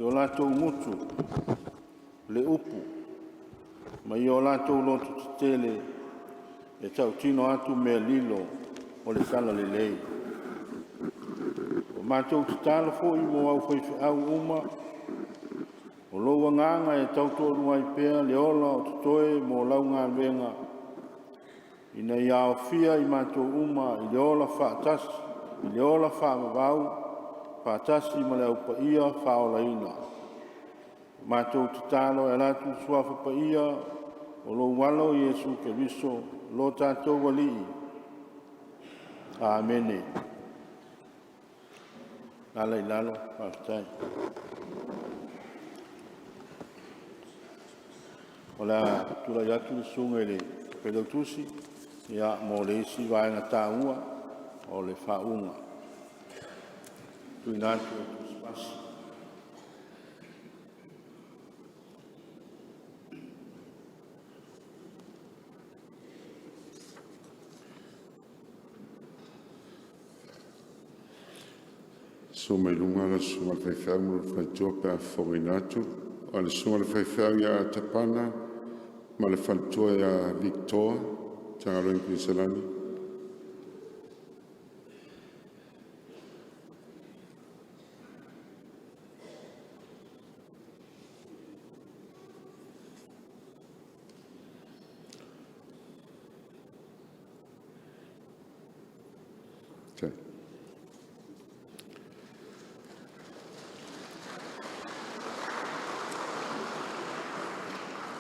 o latou gutu le upu, ma ia o latou loto tetele e tautino atu mea lilo o le Talalelei. Ua matou tatalo foi mo au faifeau uma, o lou agaga e tautoalua ai pea le ola o totoe mo lau galuega, ina ia aofia i matou uma i le ola faatasi, i le ola faavavau faatasi ma le Au Paia faolaina. Ua matou tatalo e ala atu i le Suafa Paia o lou Alo Iesu Keriso, lo tatou Alii. Amene. Alaala i lalo, faafetai. O le a tulai atu le susuga i le Failautusi ia, mo le isi vaega taua o le faauuga. Tuuina atu e Tusipasi. Susu mai luga lau susuga i le faifeau ma lou faletua pe a fofogaina atu. O le susuga i le faifeau ia Atapana ma le faletua ia Victor, Matagaluega Konesalani.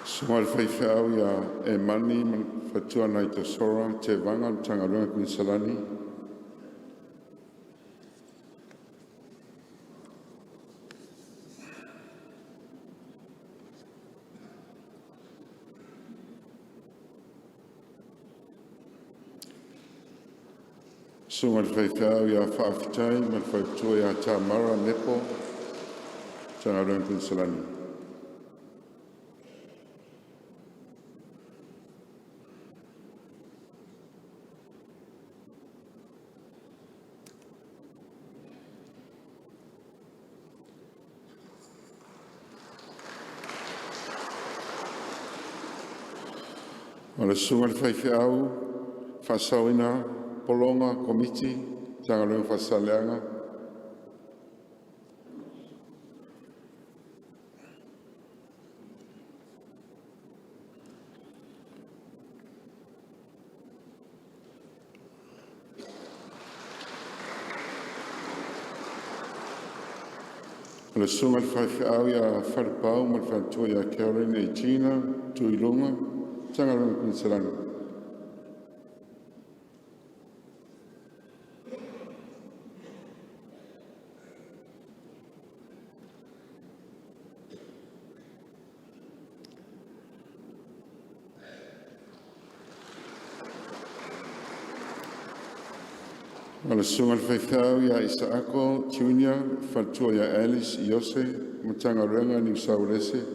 Susuga i le faifeau ia Emani ma le faletua Naitosora Tevaga Matagaluega Konesalani. Susuga i le Faifeau ia Faafetai ma le Faletua ia Tamara Mepo, Matagaluega Konesalani. O le susuga i le faifeau faasaoina Pologa Komiti, Matagaluega Faasaleleaga. O le susuga i le faifeau ia Falepau ma le faletua ia Carolyn Regina Tuiluga, Matagaluega Konesalani. O le susuga i le faifeau ia Isaako Junior, faletua ia Alice Iose, Matagaluega Niu Sa Uelese.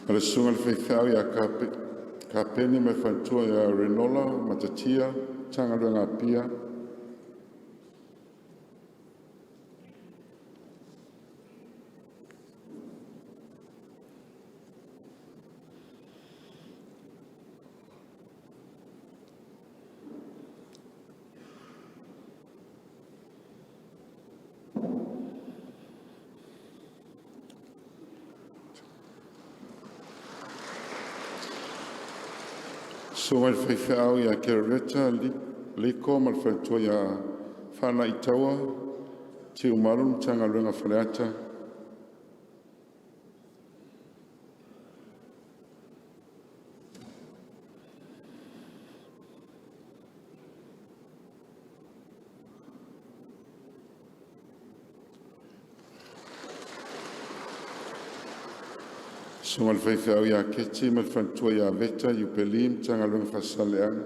O le susuga i le faifeau ia Kapene ma le faletua ia Renola Matatia, Matagaluega Apia. Susuga i le faifeau ia Kerereta Liko ma le faletua ia Faanaitaua Tiumalu, Matagaluega Faleata. Susuga i le faifeau ia Keti ma le faletua ia Veta Iupeli, Matagaluega Faasaleleaga.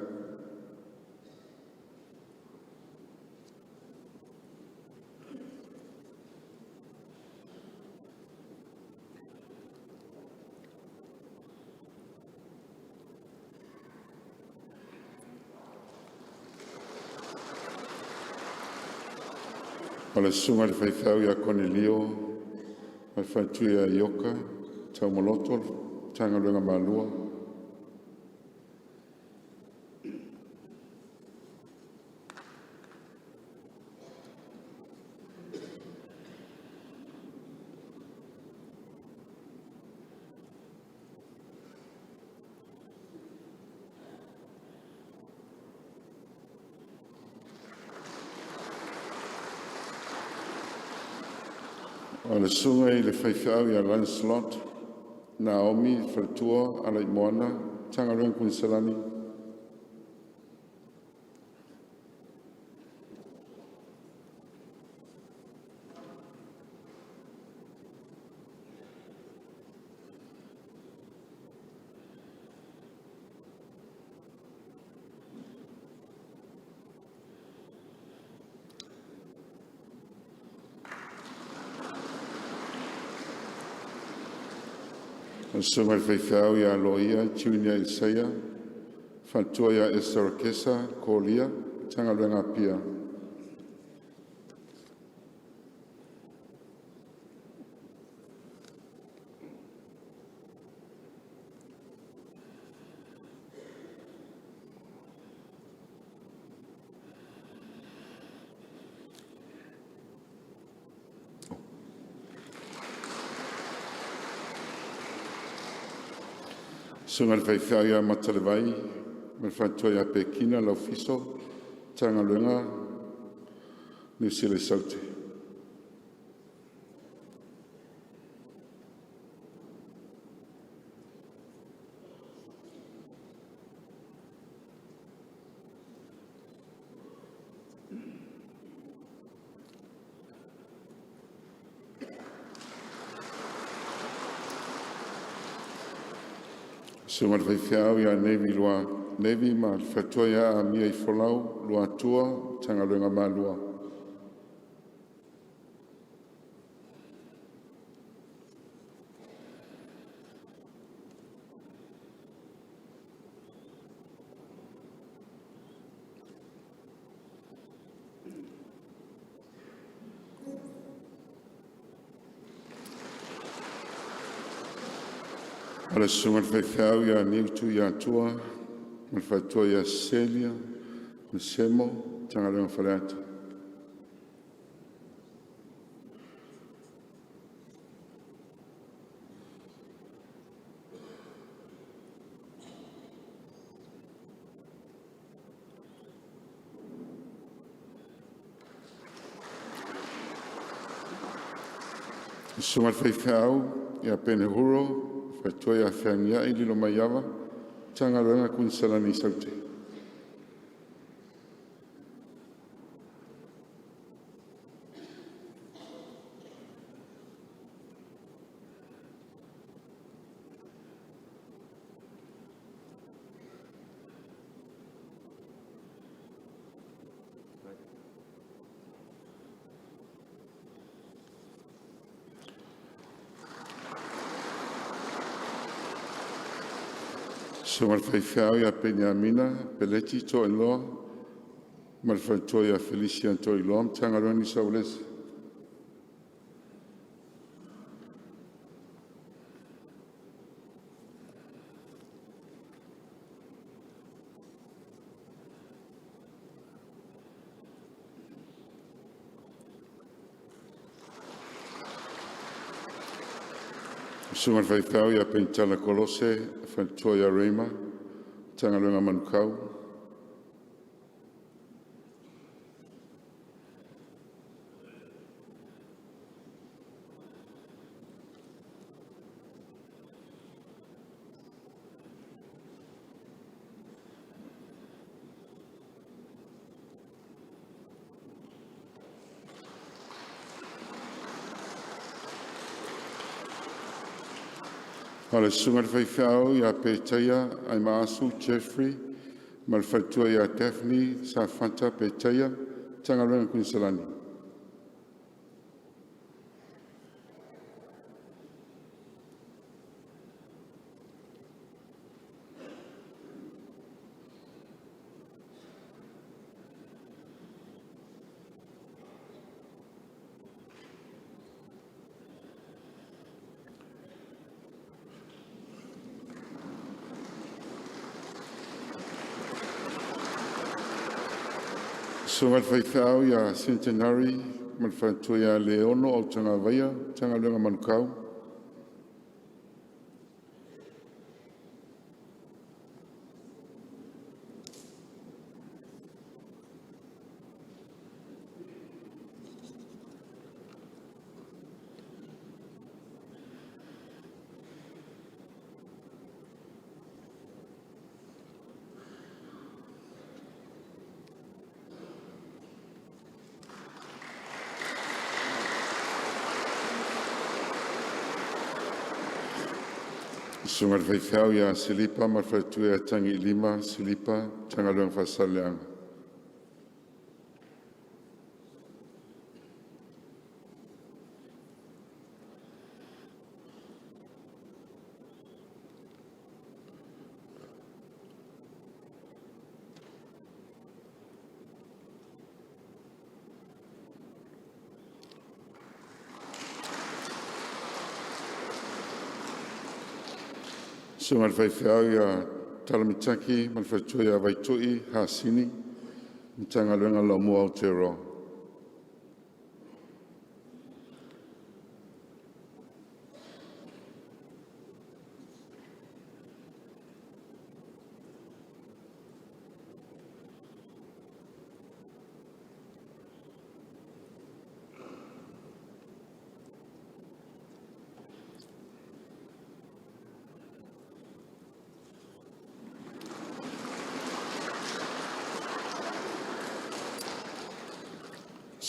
O le susuga i le faifeau ia Konelio ma le faletua ia Ioka Taumaloto, Matagaluega Malua. O le susuga i le faifeau ia Lancelot Naomi, faletua Alaimoana, Matagaluega Konesalani. O le susuga i le faifeau ia Loia Junior Isaia, faletua ia Esther Kesa Kolia, Matagaluega Apia. Susuga i le faifeau ia Matalevai ma le faletua ia Pekina Laufiso, Matagaluega Niu Sila i Saute. Susuga i le Faifeau ia Nevi Lua Nevi ma le faletua ia Amia i Folau Luatua, Matagaluega Malua. O le susuga i le faifeau ia Niu Tuiatua ma le faletua ia Celia ma Semo, Matagaluega Faleata. Le susuga i le faifeau ia Penehuro, faletua ia Feagiai Lilomaiava, Matagaluega Konesalani i Saute. Susuga i le faifeau ia Peniamina Peleti Toailoa ma le faletua ia Felicia Toailoa, Matagaluega Niu Sa Uelese. Susuga i le faifeau ia Penitala Kolose faletua ia Reima, Matagaluega Manukau. O le susuga i le faifeau ia Petaia Aimaasu Jeffrey ma le faletua ia Daphne Safata Petaia, Matagaluega Konesalani. Susuga i le faifeau ia Centenary ma le faletua ia Leono Autagavaia, Matagaluega Manukau. Susuga i le faifeau ia Silipa ma le faletua ia Tagiilima Silipa, Matagaluega Faasaleleaga. Susuga i le faifeau ia Talamitaki ma le faletua ia Vaitui Hasini, Matagaluega Laumua Aotearoa.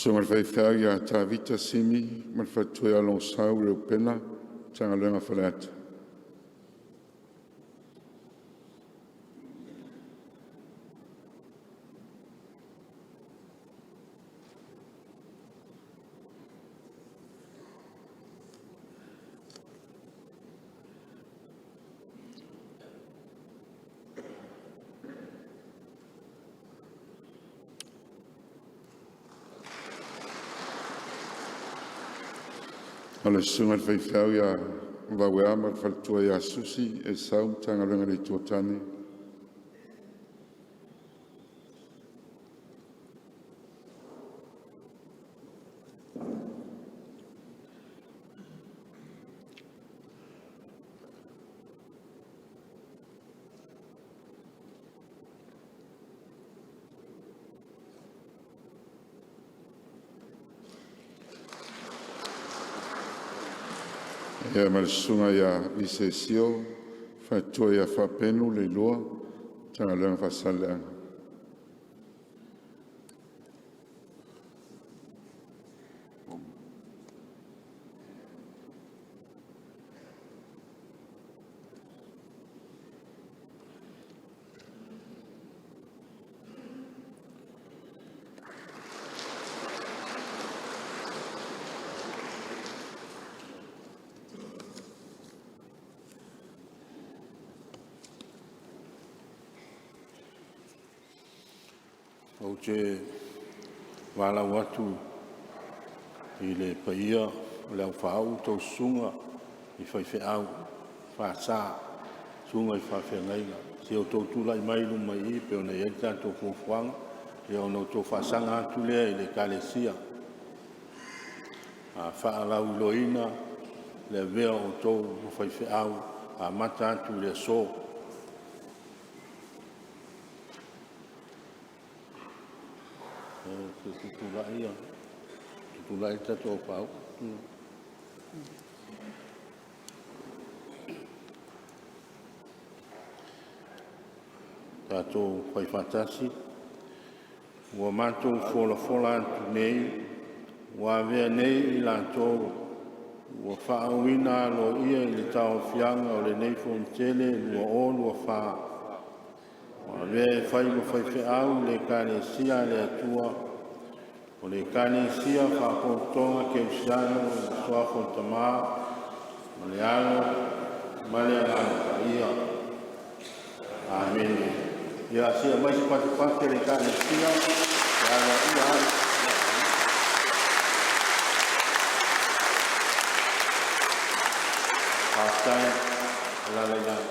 Susuga i le faifeau ia Tavita Simi ma le faletua ia Logosaur Reupena, Matagaluega Faleata. O le susuga i le faifeau ia Vauea ma le faletua ia Susi Esau, Matagaluega le Itu o Tane. Ia ma le susuga ia Lisa Sio, faletua ia Faapenu Leilua, Matagaluega Faasaleleaga. Ou te valaau atu i le paia o le aufaauu taususuga i faifeau FASA, susuga i faafeagaiga, se i outou tulai mai i luma i i e pei ona i ai le tatou fuafuaga, ona outou faasaga atu lea i le Ekalesia, faalauiloaina le avea o outou ma faifeau amata atu i le aso. Tutulai le tatou aufaa-uu. Tatou fai faatasi. Ua matou folafola atu nei, ua avea nei i latou ua faauuina aloaia i le tauaofiaga o lenei Fonotele 2024, ua avea e fai ma faifeau i le Ekalesia a le Atua, o le Ekalesia Faapotopotoga Kerisiano i le Suafa o le Tama ma le Alo ma le Agaga Paia. Amene. Ia, se i aumai se patupatu a le Ekalesia e aloaia ai. Faafetai. Alaala i lalo.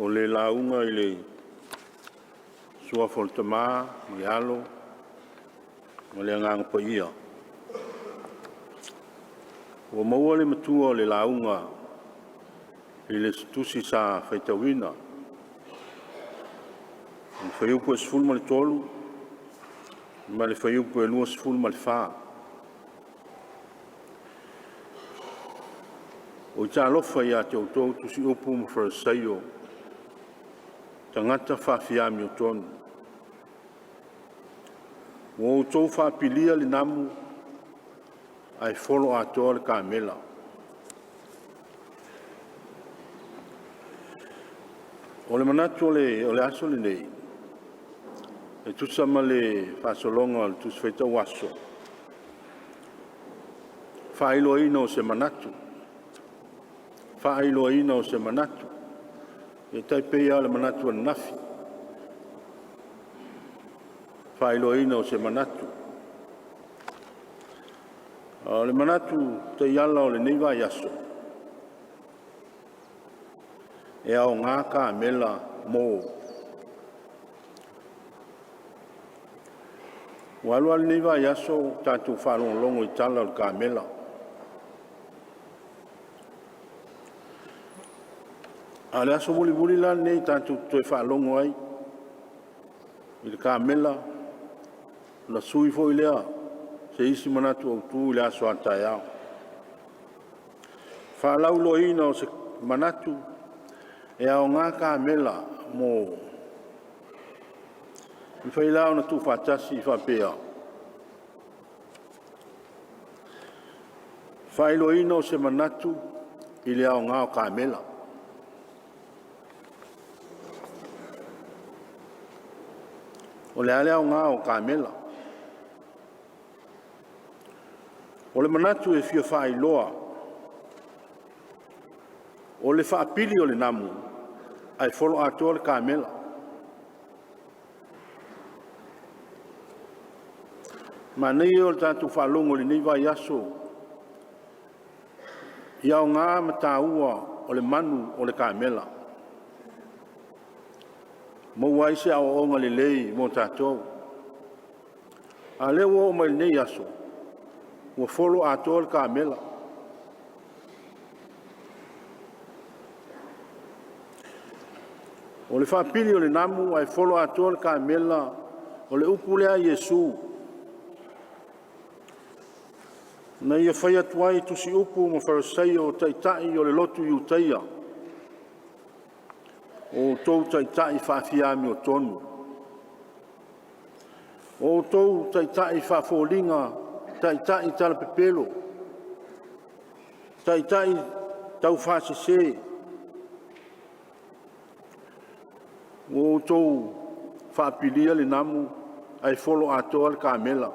O le lauga i le Suafa o le Tama ma le Alo ma le Agaga Paia. Ua maua le matua o le lauga i le tusi sa faitauina, i le fuaiupu e 13 ma le fuaiupu e 24. Oi talofa ia te outou tusiupu ma Farisaio, tagata faafiaamiotonu, ua outou faapilia le namu ae folo atoa le kamela. O le manatu o le aso lenei, e tusa ma le faasologa o le Tusi Faitau Aso, faailoaina o se manatu, faailoaina o se manatu. E tai pei lava o le manatu ananafi, faailoaina o se manatu. O le manatu taiala o lenei vaiaso, e aoga kamela mo. Ua alu alu lenei vaiaso o tatou faalogologo i tala o le kamela. A o le aso mulimuli la lenei tatou te toe faalogo ai i le kamela, ona sui foi lea o se isi manatu autu i le aso a taeao. Faalauiloaina o se manatu e aoga kamela mo mafai la ona tuufaatasi faapea: Faailoaina o se manatu i le aoga o kamela. O le a le aoga o kamela? O le manatu e fia faailoa, o le faapili o le namu ae folo atoa le kamela. Manaia ia o le tatou faalogo i lenei vaiaso i aoga ma taua o le manu o le kamela, maua ai se aoaoga lelei mo tatou. A o lea ua oo mai lenei aso, ua folo atoa le kamela. O le faapili o le namu ae folo atoa le kamela, o le upu lea a Iesu na ia fai atu ai i tusiupu ma Farisaio o Taitai o le lotu Iutaia, o outou taitai faafiamiotonu, o outou taitai faafoliga, taitai talapepelo, taitai taufaasese, ua outou faapilia le namu ae folo atoa le kamela.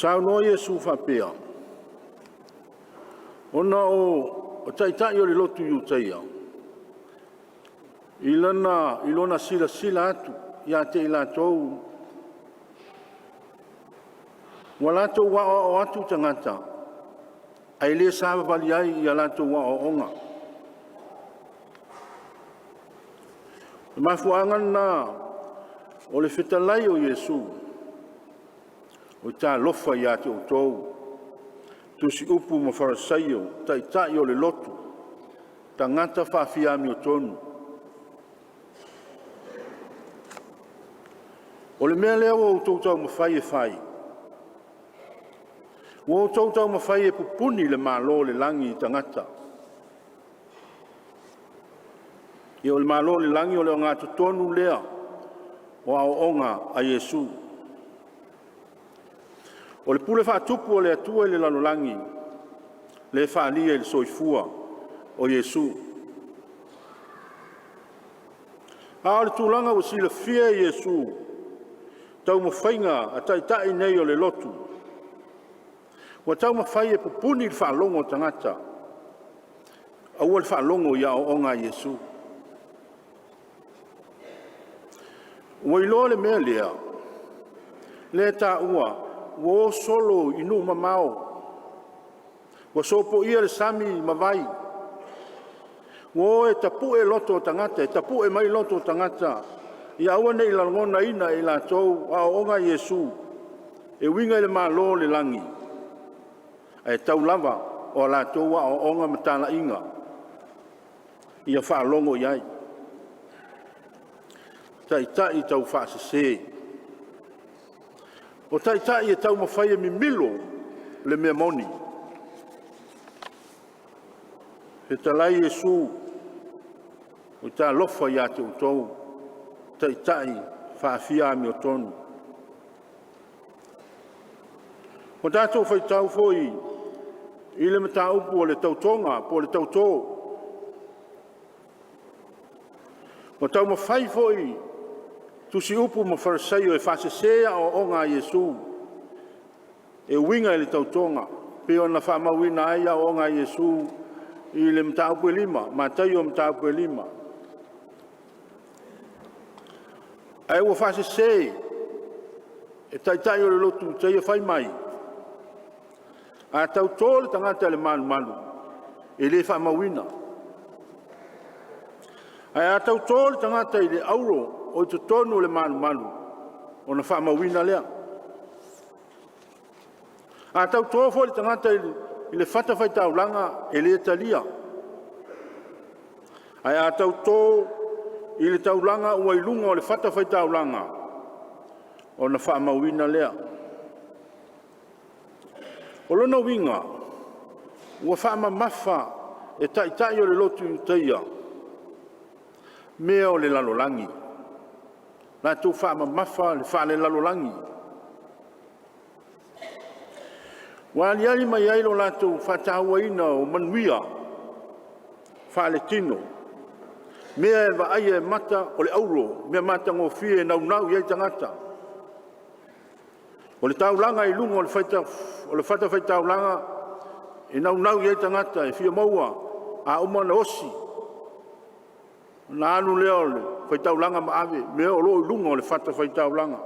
Saunoa Iesu faapea, ona o taitai o le lotu Iutaia, i lona silasila atu ia te i latou, ua latou aoao atu tagata, ae le savavali ai i a latou aoaoga. O le mafuaaga lena o le fetalai o Iesu, oi talofa ia te outou, tusiupu ma Farisaio, taitai o le lotu, tagata faafiamiotonu. O le mea lea ua outou taumafai e fai, ua outou taumafai e pupuni le Malo o le lagi i tagata. Ia o le Malo o le lagi o le ogatotonu lea o aoaoga a Iesu. O le pule faatupu a le Atua i le lalolagi, lea e faaalia i le soifua o Iesu. A o le tulaga ua silafia e Iesu taumafaiga a taitai nei o le lotu, ua taumafai e pupuni le faalogo a tagata, aua le faalogo i aoaoga a Iesu. Ua iloa le mea lea, lea e taua ua o solo i nuu mamao, ua sopoia le sami ma vai, ua o e tapue loto o tagata, e tapue mai loto o tagata, ia aua ne i lagonaina e i latou aoaoga a Iesu e uiga i le Malo o le lagi, ae tau lava o a latou aoaoga ma talaiga ia faalogo i ai. Taitai taufaasese. O taitai e taumafai e mimilo le mea moni. Fetalai Iesu, oi talofa ia te outou, taitai faafiamiotonu. Ua tatou faitau foi i le mataupu o le tautoga po o le tauto. Ua taumafai foi tusiupu ma Farisaio e faasese aoaoga a Iesu e uiga i le tautoga, pei ona faamauina ai aoaoga a Iesu i le mataupu e 5, Mataio mataupu e 5. Ae ua faasese e taitai o le lotu Iutaia fai mai, a tauto le tagata i le malumalu, e le faamauina. Ae a tauto le tagata i le auro o i totonu o le malumalu, ona faamauina lea. A tauto foi le tagata i le fatafaitaulaga, e le talia. Ae a tauto i le taulaga ua i luga o le fatafaitaulaga, ona faamauina lea. O lona uiga, ua faamamafa e taitai o le lotu Iutaia mea o le lalolagi, latou faamamafa le faalelalolagi. Ua aliali mai ai lo latou faatauaina o manuia faaletino, mea e vaaia e mata o le auro, mea matagofie e naunau i ai tagata. O le taulaga i luga o le fatafaitaulaga e naunau i ai tagata e fia maua, a uma ona osi, ona alu lea o le faitaulaga ma ave mea o lo o i luga o le fatafaitaulaga.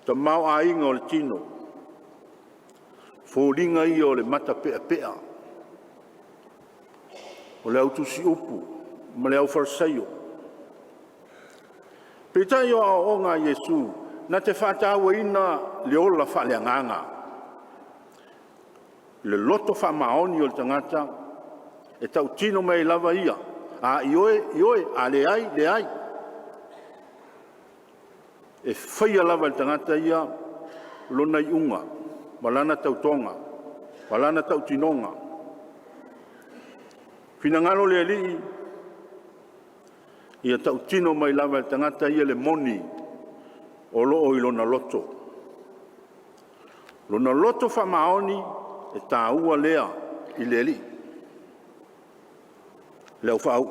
Tamaoaiga o le tino, foliga ia o le matapeapea o le au tusiupu ma le aufalesaio. Peitai o aoaoga a Iesu na te faatauaina le ola faaleagaga, le loto faamaoni o le tagata e tautino mai ai lava ia, a ioe, ioe, a leai, leai. E faia lava e le tagata ia lona iuga ma lana tautoga ma lana tautinoga. Finagalo le Alii ia tautino mai lava e le tagata ia le moni o lo o i lona loto. Lona loto faamaoni e taua lea i le Alii, le aufaau'u.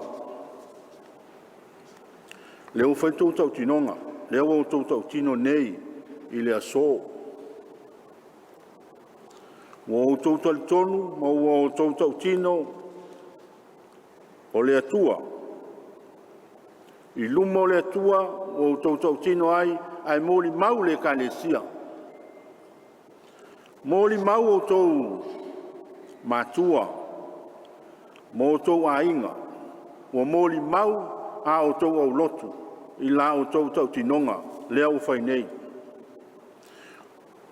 Lea ua fai le tou tautinoga, lea ua outou tautino nei i le aso. Ua outou talitonu ma ua outou tautino o le Atua, i luma o le Atua ua outou tautino ai ae molimau le Ekalesia, molimau outou matua ma outou aiga, ua molimau a outou aulotu i la outou tautinoga lea ua fai nei.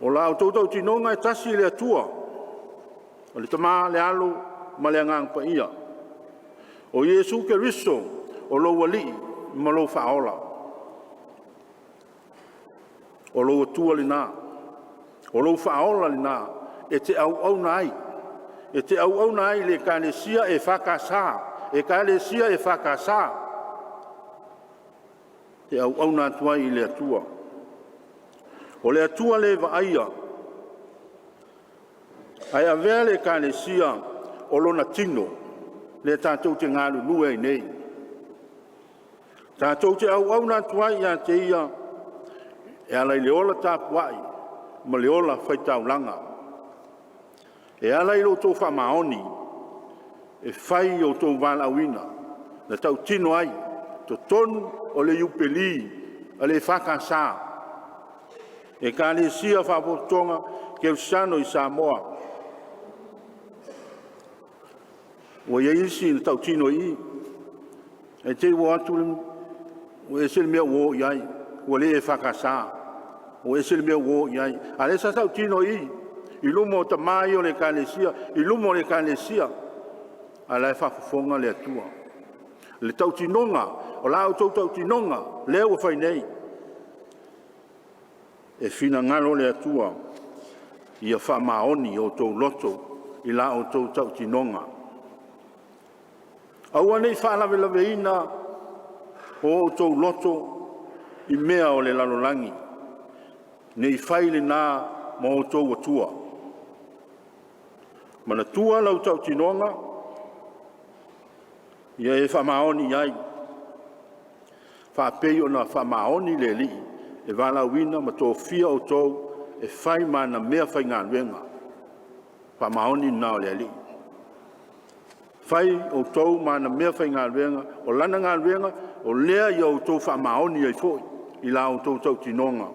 O la outou tautinoga e tasi le Atua, o le Tama, le Alo ma le Agaga Paia. O Iesu Keriso o lou Alii ma lou Faaola. O lou Atua lena, o lou Faaola lena e te auauna ai, e te auauna ai i le Ekalesia EFKS, Ekalesia EFKS, e te auauna atu ai i le Atua. O le Atua le vaaia ae avea le Ekalesia o lona tino lea tatou te galulue ai nei. Tatou te auauna atu ai ia te Ia e ala i le ola tapuai ma le ola faitaulaga, e ala i lo outou faamaoni e fai i o outou valaauina na tautino ai totonu o le Iupeli a le EFKS, Ekalesia Faapotopotoga Kerisiano i Samoa. Ua i ai isi na tautino i i, ae te i ua o atu ua ese le mea ua o i ai, ua le EFKS, ua ese le mea ua o i ai, a o lea sa tautino i i i luma o tama ia o le Ekalesia, i luma o le Ekalesia, a o la e faafofoga le Atua. Le tautinoga, o la outou tautinoga lea ua fai nei, e finagalo le Atua ia faamaoni outou loto i la outou tautinoga. Aua ne i faalavelaveina o outou loto i mea o le lalolagi, ne i fai lena ma outou atua. Manatua lau tautinoga, ia e faamaoni i ai, faapei ona faamaoni le Alii e valaauina ma tofia outou e fai ma ana meafaigaluega. Faamaoni lena o le Alii. Fai outou ma ana meafaigaluega, o lana galuega, o lea ia outou faamaoni ai foi i la outou tautinoga.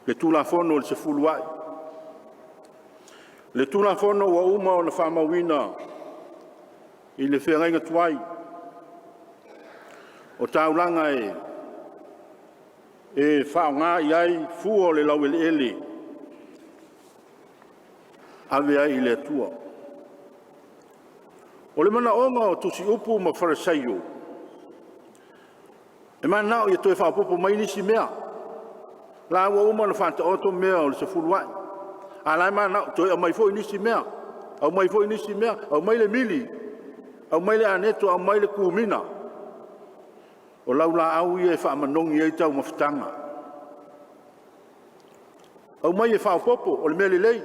Le Tulafono o le Sefuluai. Le Tulafono ua uma ona faamauina i le feagaiga tuai o taulaga e faaaoga i ai fua o le laueleele e ave ai i le Atua. O le manaoga o tusiupu ma Farisaio, E mananao ia toe faaopoopo mai nisi mea. La ua uma ona faataoto mea o le sefuluai, a la e mananao toe aumai foi nisi mea, aumai foi nisi mea, aumai le mili, aumai le aneto, aumai le kumina. O laulaau ia e faamanogi ai taumafataga. Aumai e faaopoopo, o le mea lelei.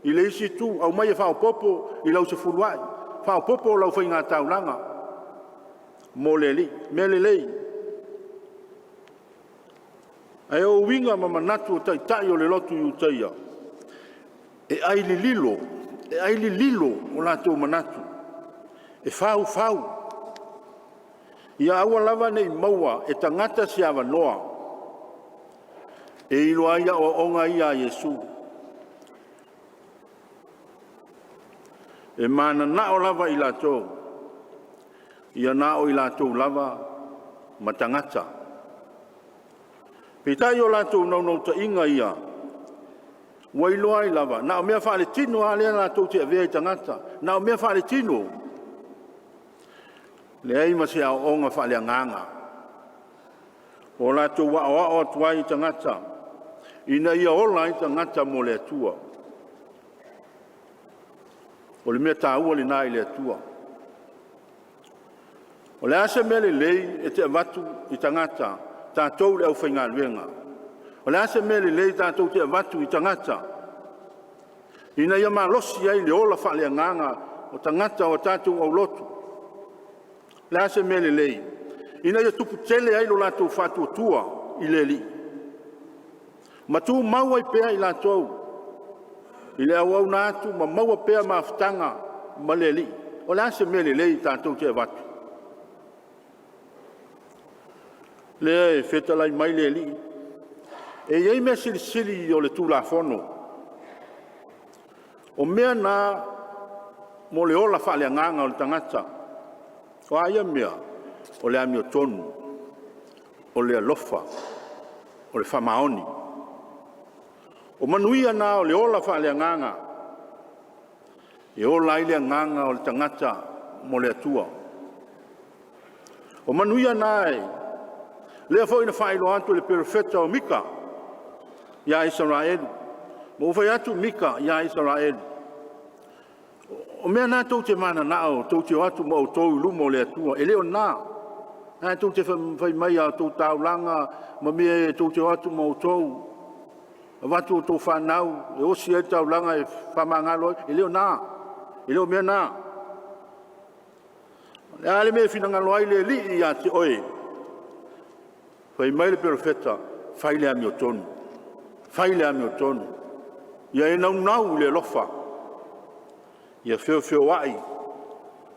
I le isi itu, aumai e faaopoopo i lau sefuluai, faaopoopo lau faigataulaga mo le Alii. Mea lelei. Ae o uiga ma manatu o taitai o le lotu Iutaia, e ai lililo, e ai lililo o latou manatu, e faufau. Ia aua lava ne i maua e tagata se avanoa e iloa ai aoaoga ia a Iesu. E mananao lava i latou, ia na o i latou lava ma tagata. Peitai o latou naunautaiga ia, ua iloa ai lava, na o mea faaletino lava lea latou te avea i tagata, na o mea faaletino, leai ma se aoaoga faaleagaga. O latou aoao atu ai i tagata, ina ia ola ai tagata mo le Atua. O le mea taua lena i le Atua. O le a se mea lelei e te avatu i tagata, tatou le aufaigaluega? O le a se mea lelei tatou te avatu i tagata ina ia malosi ai le ola faaleagaga o tagata o tatou aulotu? O le a se mea lelei ina ia tupu tele ai lo latou faatuatua i le Alii ma tumau ai pea i latou i le auauna atu ma maua pea mafutaga ma le Alii? O le a se mea lelei tatou te avatu? Lea e fetalai mai le Alii, e i ai mea silisili o le Tulafono, o mea na mo le ola faaleagaga o le tagata. O a ia mea? O le amiotonu, o le alofa, o le faamaoni. O manuia na o le ola faaleagaga e ola ai le agaga o le tagata mo le Atua. O manuia na e lea foi na faailoa atu e le Perofeta o Mika ia Isaraelu. Ma ua fai atu Mika ia Isaraelu, o mea na tou te mananao tou te o atu ma outou i luma o le Atua, e le o lena. Na tou te fai mai a outou taulaga ma mea tou te o atu ma outou, avatu outou fanau e osi ai le taulaga e faamagalo ai, e le o na, e le o mea na. O le a le mea e finagalo ai le Alii ia te oe? Fai mai le perofeta, fai le amiotonu, fai le amiotonu. Ia e naunau i le alofa, ia feofeoai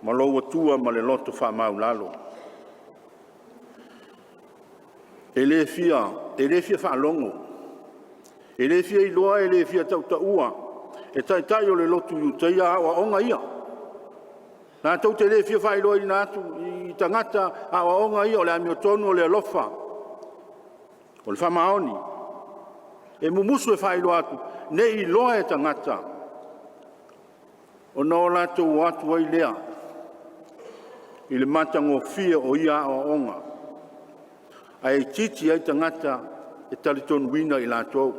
ma lou Atua ma le loto faamaualalo. E le fia faalogo, e le fia iloa, e le fia tautaua e taitai o le lotu Iutaia aoaoga ia. Latou te le fia faailoaina atu i tagata aoaoga ia o le amiotonu, o le alofa, o le faamaoni. E mumusu e faailoa atu, ne i iloa e tagata ona o latou o atu ai lea i le matagofie o ia aoaoga, ae itiiti ai tagata e talitonuina i latou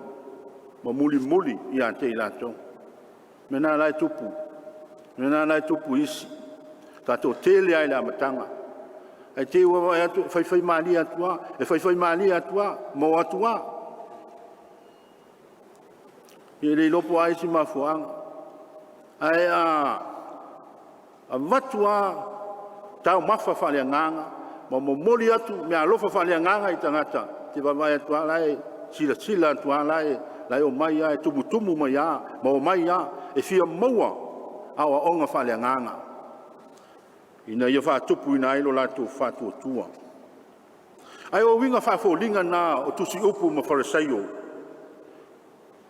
ma mulimuli ia te i latou. O mea na la e tupu, o mea na la e tupu i isi, tatou toatele lava i le amataga, ae te i ua vaai atu e faifaimalie atu lava, e faifaimalie atu lava ma o atu lava. E le iloa po o a isi mafuaaga. Ae a avatu lava taumafa faaleagaga ma momoli atu meaalofa faaleagaga i tagata, e te vaavaai atu lava o la e silasila atu lava, o la e omai lava, e tumutumu mai lava ma omai lava e fia maua aoaoga faaleagaga ina ia faatupuina ai lo latou faatuatua. Ae o uiga faafoliga na o tusiupu ma Farisaio,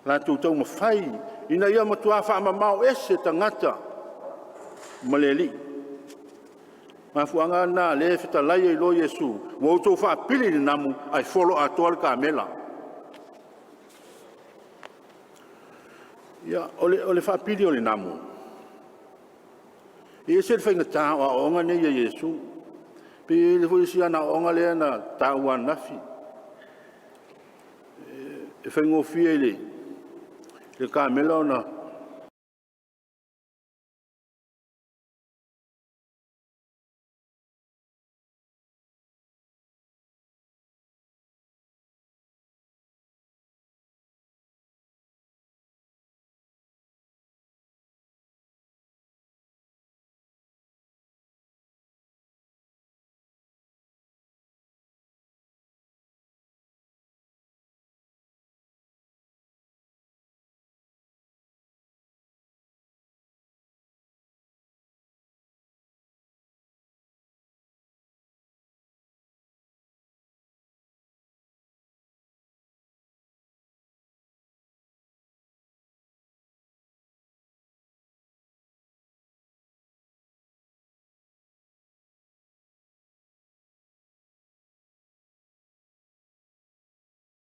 latou taumafai ina ia matua faamamao ese tagata ma le Alii. Mafuaaga lena lea e fetalai ai loa Iesu, ua outou faapili i le namu ae folo atoa le kamela. Ia, o le faapili o le namu, e ese le faigata o aoaoga nei a Iesu. Pe le foi si ana aoaoga lea na taua ananafi, e faigofie i le kamela ona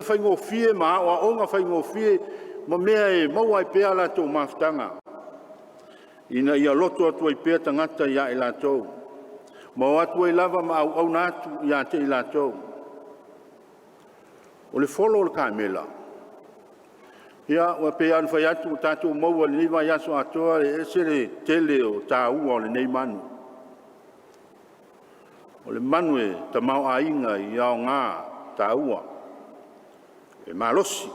faigofie ma aoaoga faigofie ma mea e maua ai pea a latou mafutaga, ina ia loto atu ai pea tagata ia i latou, ma o atu ai lava ma auauna atu ia te i latou. O le folo o le kamela, ia ua pei lava ona fai atu ua tatou maua i lenei vaiaso atoa, e ese le tele o taua o lenei manu. O le manu e tamaoaiga i aoga taua, e malosi.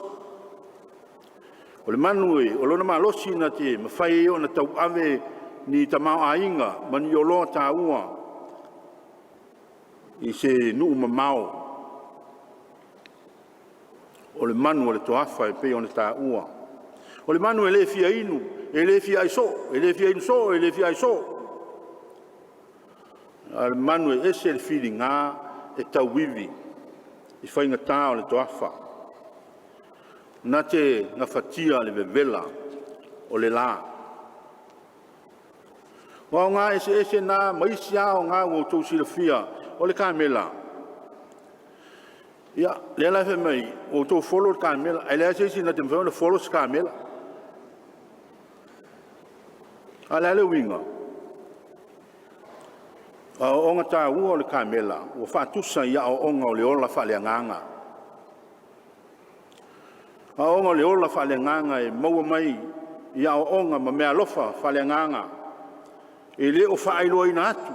O le manu o lona malosi na te mafai ai ona tauave ni tamaoaiga ma ni oloa taua i se nuu mamao. O le manu o le toafa e pei ona taua. O le manu e le fia inu, e le fia ai soo, e le fia inu soo, e le fia ai soo. A o le manu e ese le filiga e tauivi i faigata o le toafa, na te gafatia le vevela o le la. O aoga eseese na ma isi aoga ua outou silafia o le kamela. Ia, lea la e fai mai ua outou follow le kamela, ae leai lava se isi na te mafai ona follow se kamela. A o le a le uiga? O aoaoga taua o le kamela ua faatusa i aoaoga o le ola faaleagaga. O aoaoga o le ola faaleagaga e maua mai i aoaoga ma meaalofa faaleagaga e le o faailoaina atu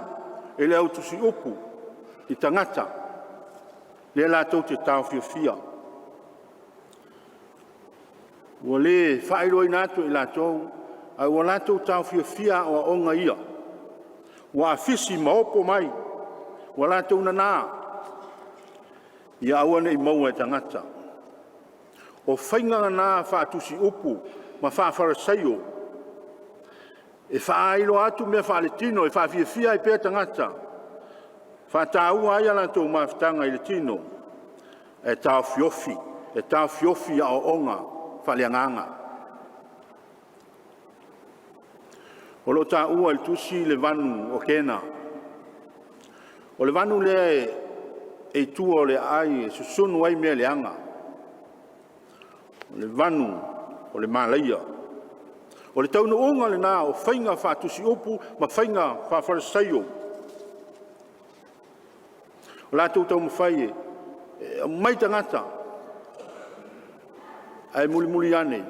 e le au tusiupu i tagata lea latou te taofiofia. Ua le faailoaina atu e i latou, ae ua latou taofiofia aoaoga ia, ua afisi ma opo mai, ua latou nana, ia aua ne i maua e tagata. O faiga na faatusiupu ma faa-Farisaio e faailoa atu mea faaletino e faafiafia ai pea tagata, faataua ai a latou mafutaga i le tino, ae taofiofi, e taofiofi aoaoga faaleagaga. O lo o taua e le tusi le vanu o Kena. O le vanu lea e i tua o le aai e susunu ai mea leaga. O le vanu o le malaia. O le taunuuga lena o faiga faatusiupu ma faiga faa-Farisaio. O latou taumafai e aumai tagata, ae mulimuli ane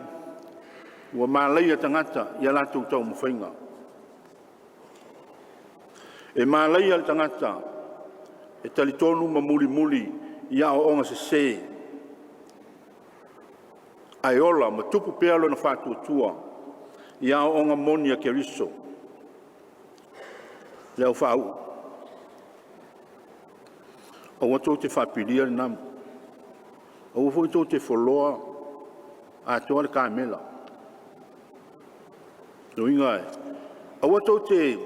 ua malaia tagata i a latou taumafaiga. E malaia le tagata e talitonu ma mulimuli i aoaoga sese, ae ola ma tupu pea lona faatuatua i aoaoga moni a Keriso. Le aufaauu, aua tou te faapilia le namu, aua foi tou te foloa atoa le kamela. O lona uiga, aua tou te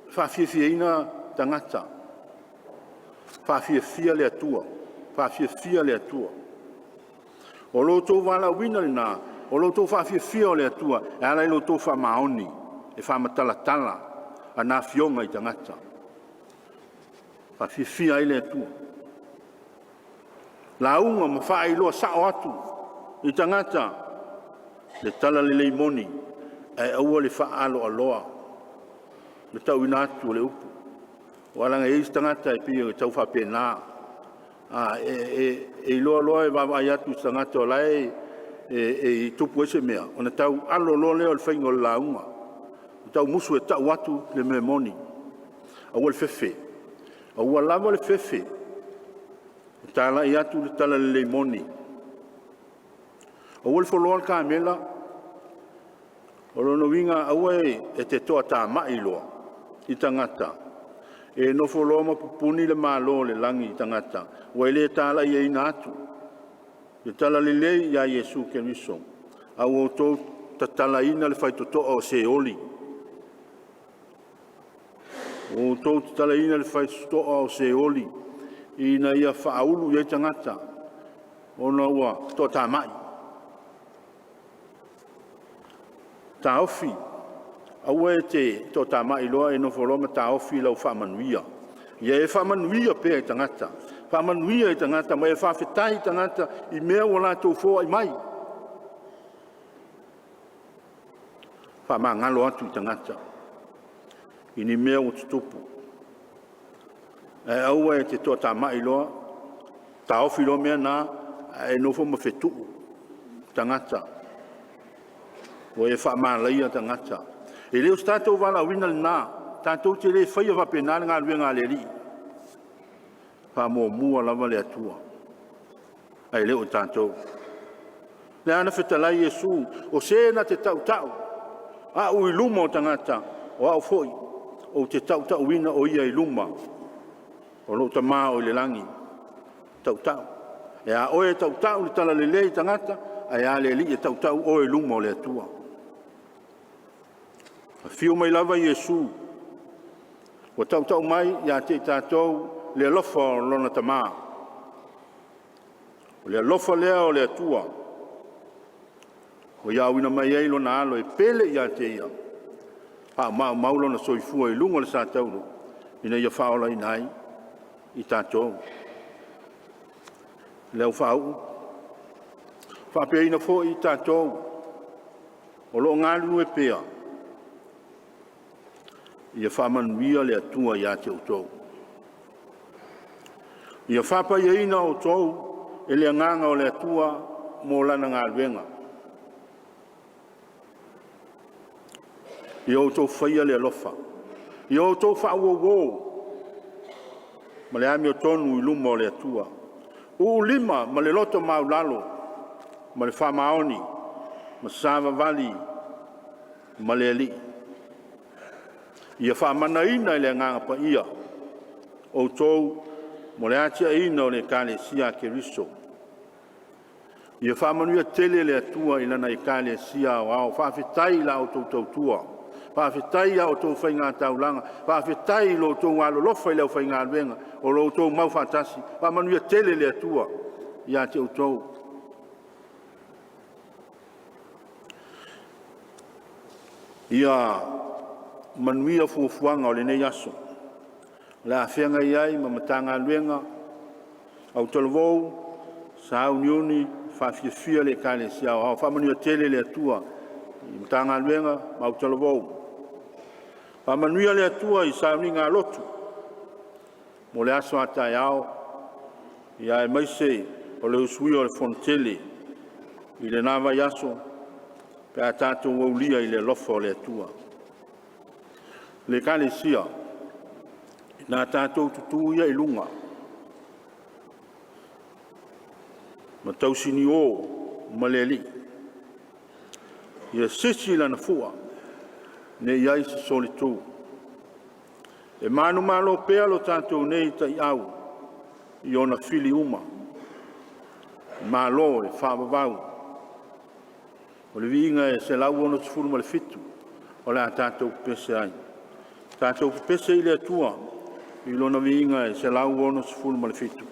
faafiafiaina tagata, faafiafia le Atua, faafiafia le Atua. O lo outou valaauina lena, o lo outou faafiafia o le Atua e ala i lo outou faamaoni e faamatalatala ana afioga i tagata. E faafiafia ai le Atua. Lauga ma faailoa sao atu i tagata le talalelei moni, ae aua le faaaloaloa le tauina atu o le upu. Aua leaga e i ai isi tagata e pei e tau faapena, e iloa loa e vaavaai atu i se tagata o la e tupu ai se mea, ona tau alo loa lea o le faiga o le lauga, tau musu e tau atu le mea moni. Aua le fefe, aua lava le fefe e talai atu le talalelei moni. Aua le foloa le kamela, o lona uiga aua e te toatamai loa i tagata, e nofo loa ma pupuni le Malo o le lagi i tagata ua e le talaiina atu le talalelei ia Iesu Keriso, a ua outou tatalaina le faitotoa o Seoli. Ua outou tatalaina le faitotoa o Seoli ina ia faaulu i ai tagata ona ua toatamai. Taofi, aua e te toatamai loa e nofo loa ma taofi lau faamanuia. Ia e faamanuia pea i tagata, faamanuia i tagata ma e faafetai i tagata i mea ua latou foai mai. Faamagalo atu i tagata i ni mea ua tutupu. Ae aua e te toatamai loa, taofi loa mea na, ae e nofo ma fetuu tagata, ua e faamalaia tagata. E le o se tatou valaauina lena, tatou te le faia faapena le galuega a le Alii. Faamuamua lava le Atua, ae le o tatou. Lea na fetalai Iesu, o se na te tautau au i luma o tagata, o au foi ou te tautauina o ia i luma o lou Tama o i le lagi. Tautau. E a oe e tautau le talalelei i tagata, ae a le Alii e tautau oe i luma o le Atua. Afio mai lava Iesu, ua tautau mai ia te i tatou le alofa o lona Tama. O le alofa lea o le Atua ua ia auina mai ai lona alo e pele ia te ia, faamaumau lona soifua i luga o le satauro ina ia faaolaina ai i tatou. Le aufaauu, faapeaina foi i tatou o lo o galulue pea, ia faamanuia le Atua ia te outou. Ia faapaiaina outou e le agaga o le Atua mo lana galuega. Ia outou faia le alofa, ia outou faauouo ma le amiotonu i luma o le Atua. Uu lima ma le loto maualalo ma le faamaoni ma savavali ma le Alii. Ia faamanaina e le Agaga Paia outou mo le atiaeina o le Ekalesia a Keriso. Ia faamanuia tele le Atua i Lana Ekalesia aoao. Faafetai i la outou tautua, faafetai i a outou faigataulaga, faafetai i lo outou alolofa i le aufaigaluega o lo outou mau faatasi. Faamanuia tele le Atua ia te outou. Ia manuia fuafuaga o lenei aso, o le a feagai ai ma Matagaluega, autalavou, sauniuni faafiafia le Ekalesia Aoao. Faamanuia tele le Atua i Matagaluega ma autalavou. Faamanuia le Atua i sauniga a lotu mo le aso a taeao, aemaise o le usuia o le Fonotele i lena vaiaso pe a tatou aulia i le alofa o le Atua. Le Ekalesia, na tatou tutu ia i luga ma tausinio ma le Alii, ia sisi Lana fua, ne i i ai se solitu. E manumalo pea lo tatou nei taiau i ona fili uma, malo le faavavau. O le viiga e 167 o le a tatou pepese ai. Tatou pepese i le Atua i Lona viiga e 167.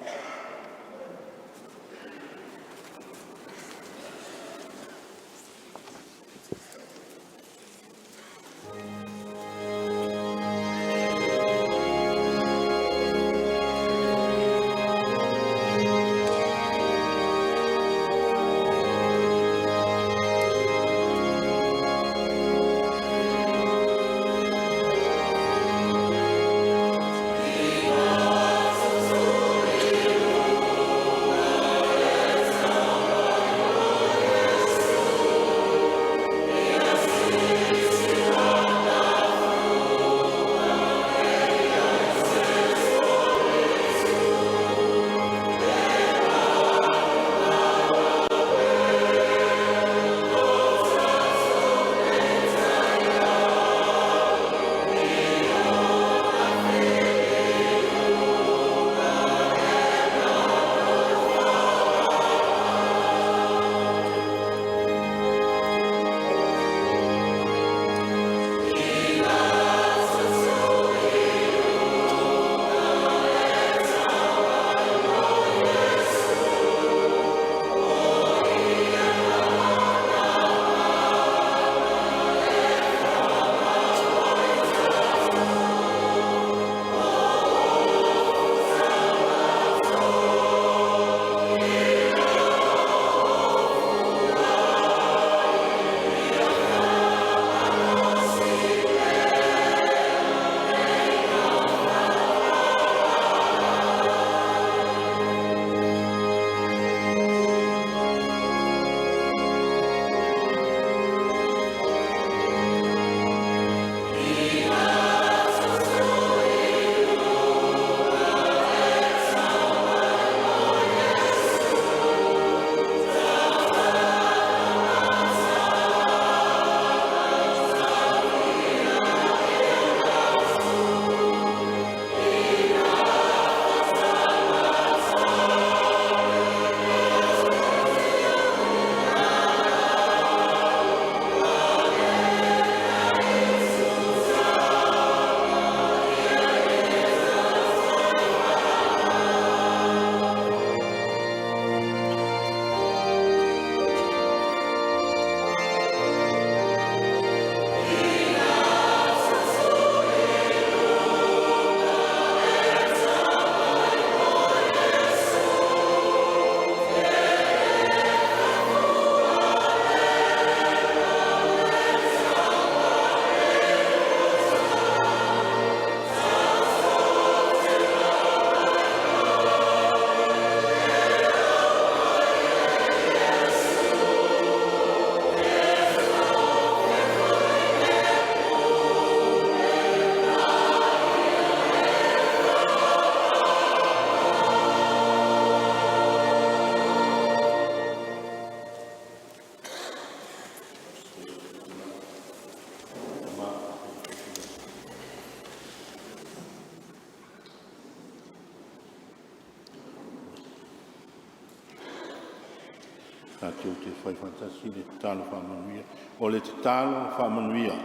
Tatou te fai faatasi le tatalo faamanuia. O le tatalo faamanuia.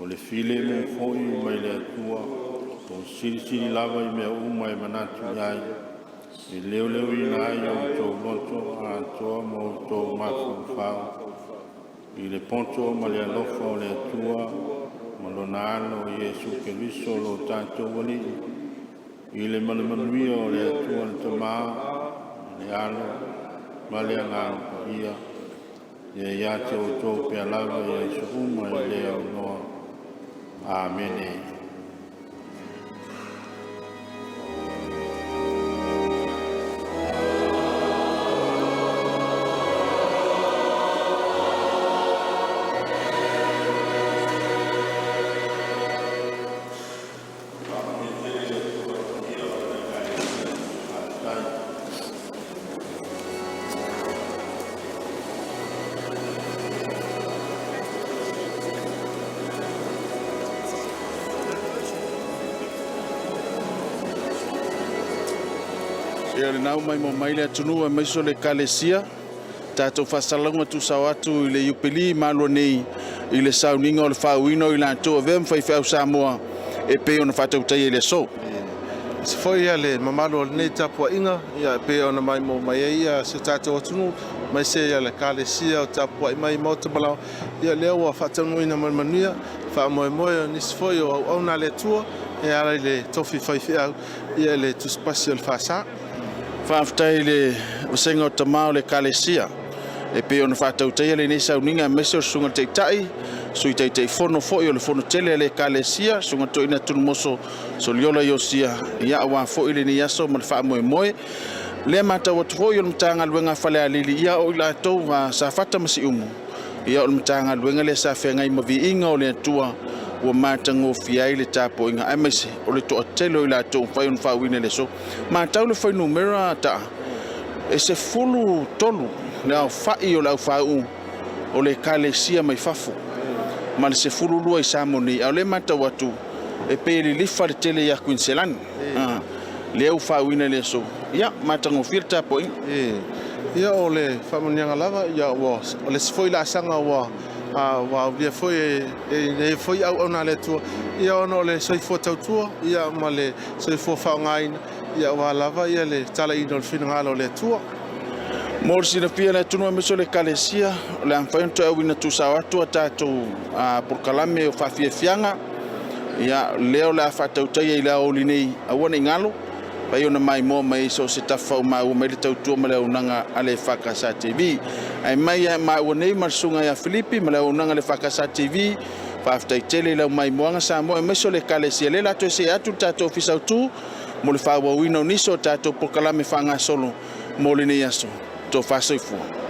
O le filemu foi mai le Atua, o silisili lava i mea uma e manatu i ai, e leoleoina ai outou loto atoa ma outou mafaufau i le poto ma le alofa o le Atua ma lona Alo Iesu Keriso lo tatou Alii, i le manumanuia o le Atua le Tama, le Alo ma le Agaga Paia, ia ia te outou pea lava i aso uma e le aunoa. Amene. Ia o lena ua maimoa mai le atunuu aemaise o le Ekalesia, tatou faasalalauga tuusao atu i le Iupeli malua nei i le sauniga o le faauuina o i latou avea ma faifeau Samoa e pei ona faatautaia i le aso. Se foi ia le mamalu o lenei tapuaiga, ia e pei ona maimoa mai ai ia si o tatou atunuu, aemaise ia le Ekalesia o tapuai mai i maota ma laoa, ia lea ua faataunuuina ma le manuia faamoemoe o nisi foi o auauna a le Atua e ala i le tofi faifeau ia i le tusipasi o le FASA. Faafetai i le vasega o tama o le Ekalesia e pei ona faatautaia lenei sauniga aemaise o le Susuga i le Taitai, Sui Taitaifono foi o le Fono Tele a le Ekalesia, Susuga Toeaina Tunumoso Soliola Iosia, ia aua foi lenei aso ma le faamoemoe. Lea matau atu foi o le Matagaluega a Falealili, ia o i latou a Safata ma Siumu, ia o le Matagaluega lea sa feagai ma viiga o le Atua ua matagofie ai le tapuaiga aemaise o le toatele o i latou ua mafai ona faauuina i le aso. Matau le fuainumera taa e 13 le aofai o le aufāuu o le Ekalesia mai fafo ma le 12 i Samoa nei, a o lea e matau atu e pei e lilifa le tele ia Kuiniselani. Lea ua faauuina i le aso, ia matagofie le tapuaiga. Ia o le faamanuiaga lava, ia ua o le isi foi laasaga ua ua aulia foi e lenei foi auauna a le Atua, ia ona o le soifua tautua ia ma le soifua faaaogaina ia aua lava ia le talaina o le finagalo o le Atua. Mo le silafia e le atunuu aemaise o le Ekalesia, o le a mafai ona toe auina tuusao atu a tatou polokalame o faafiafiaga, ia lea o le a faatautaia i le aoauli nei, aua ne i galo, pei ona maimoa mai ai so o se tafa o maua mai le tautua ma le auaunaga a le EFKS TV. Ae mai ia maua nei ma le Susuga ia Filipi ma le auaunaga a le EFKS TV, faafetai tele i lau maimoaga Samoa aemaise o le Ekalesia. Lea o le a toe see atu le tatou Ofisa Autu mo le faaauauina o nisi o tatou polokalame faagasolo mo lenei aso. Tofa soifua.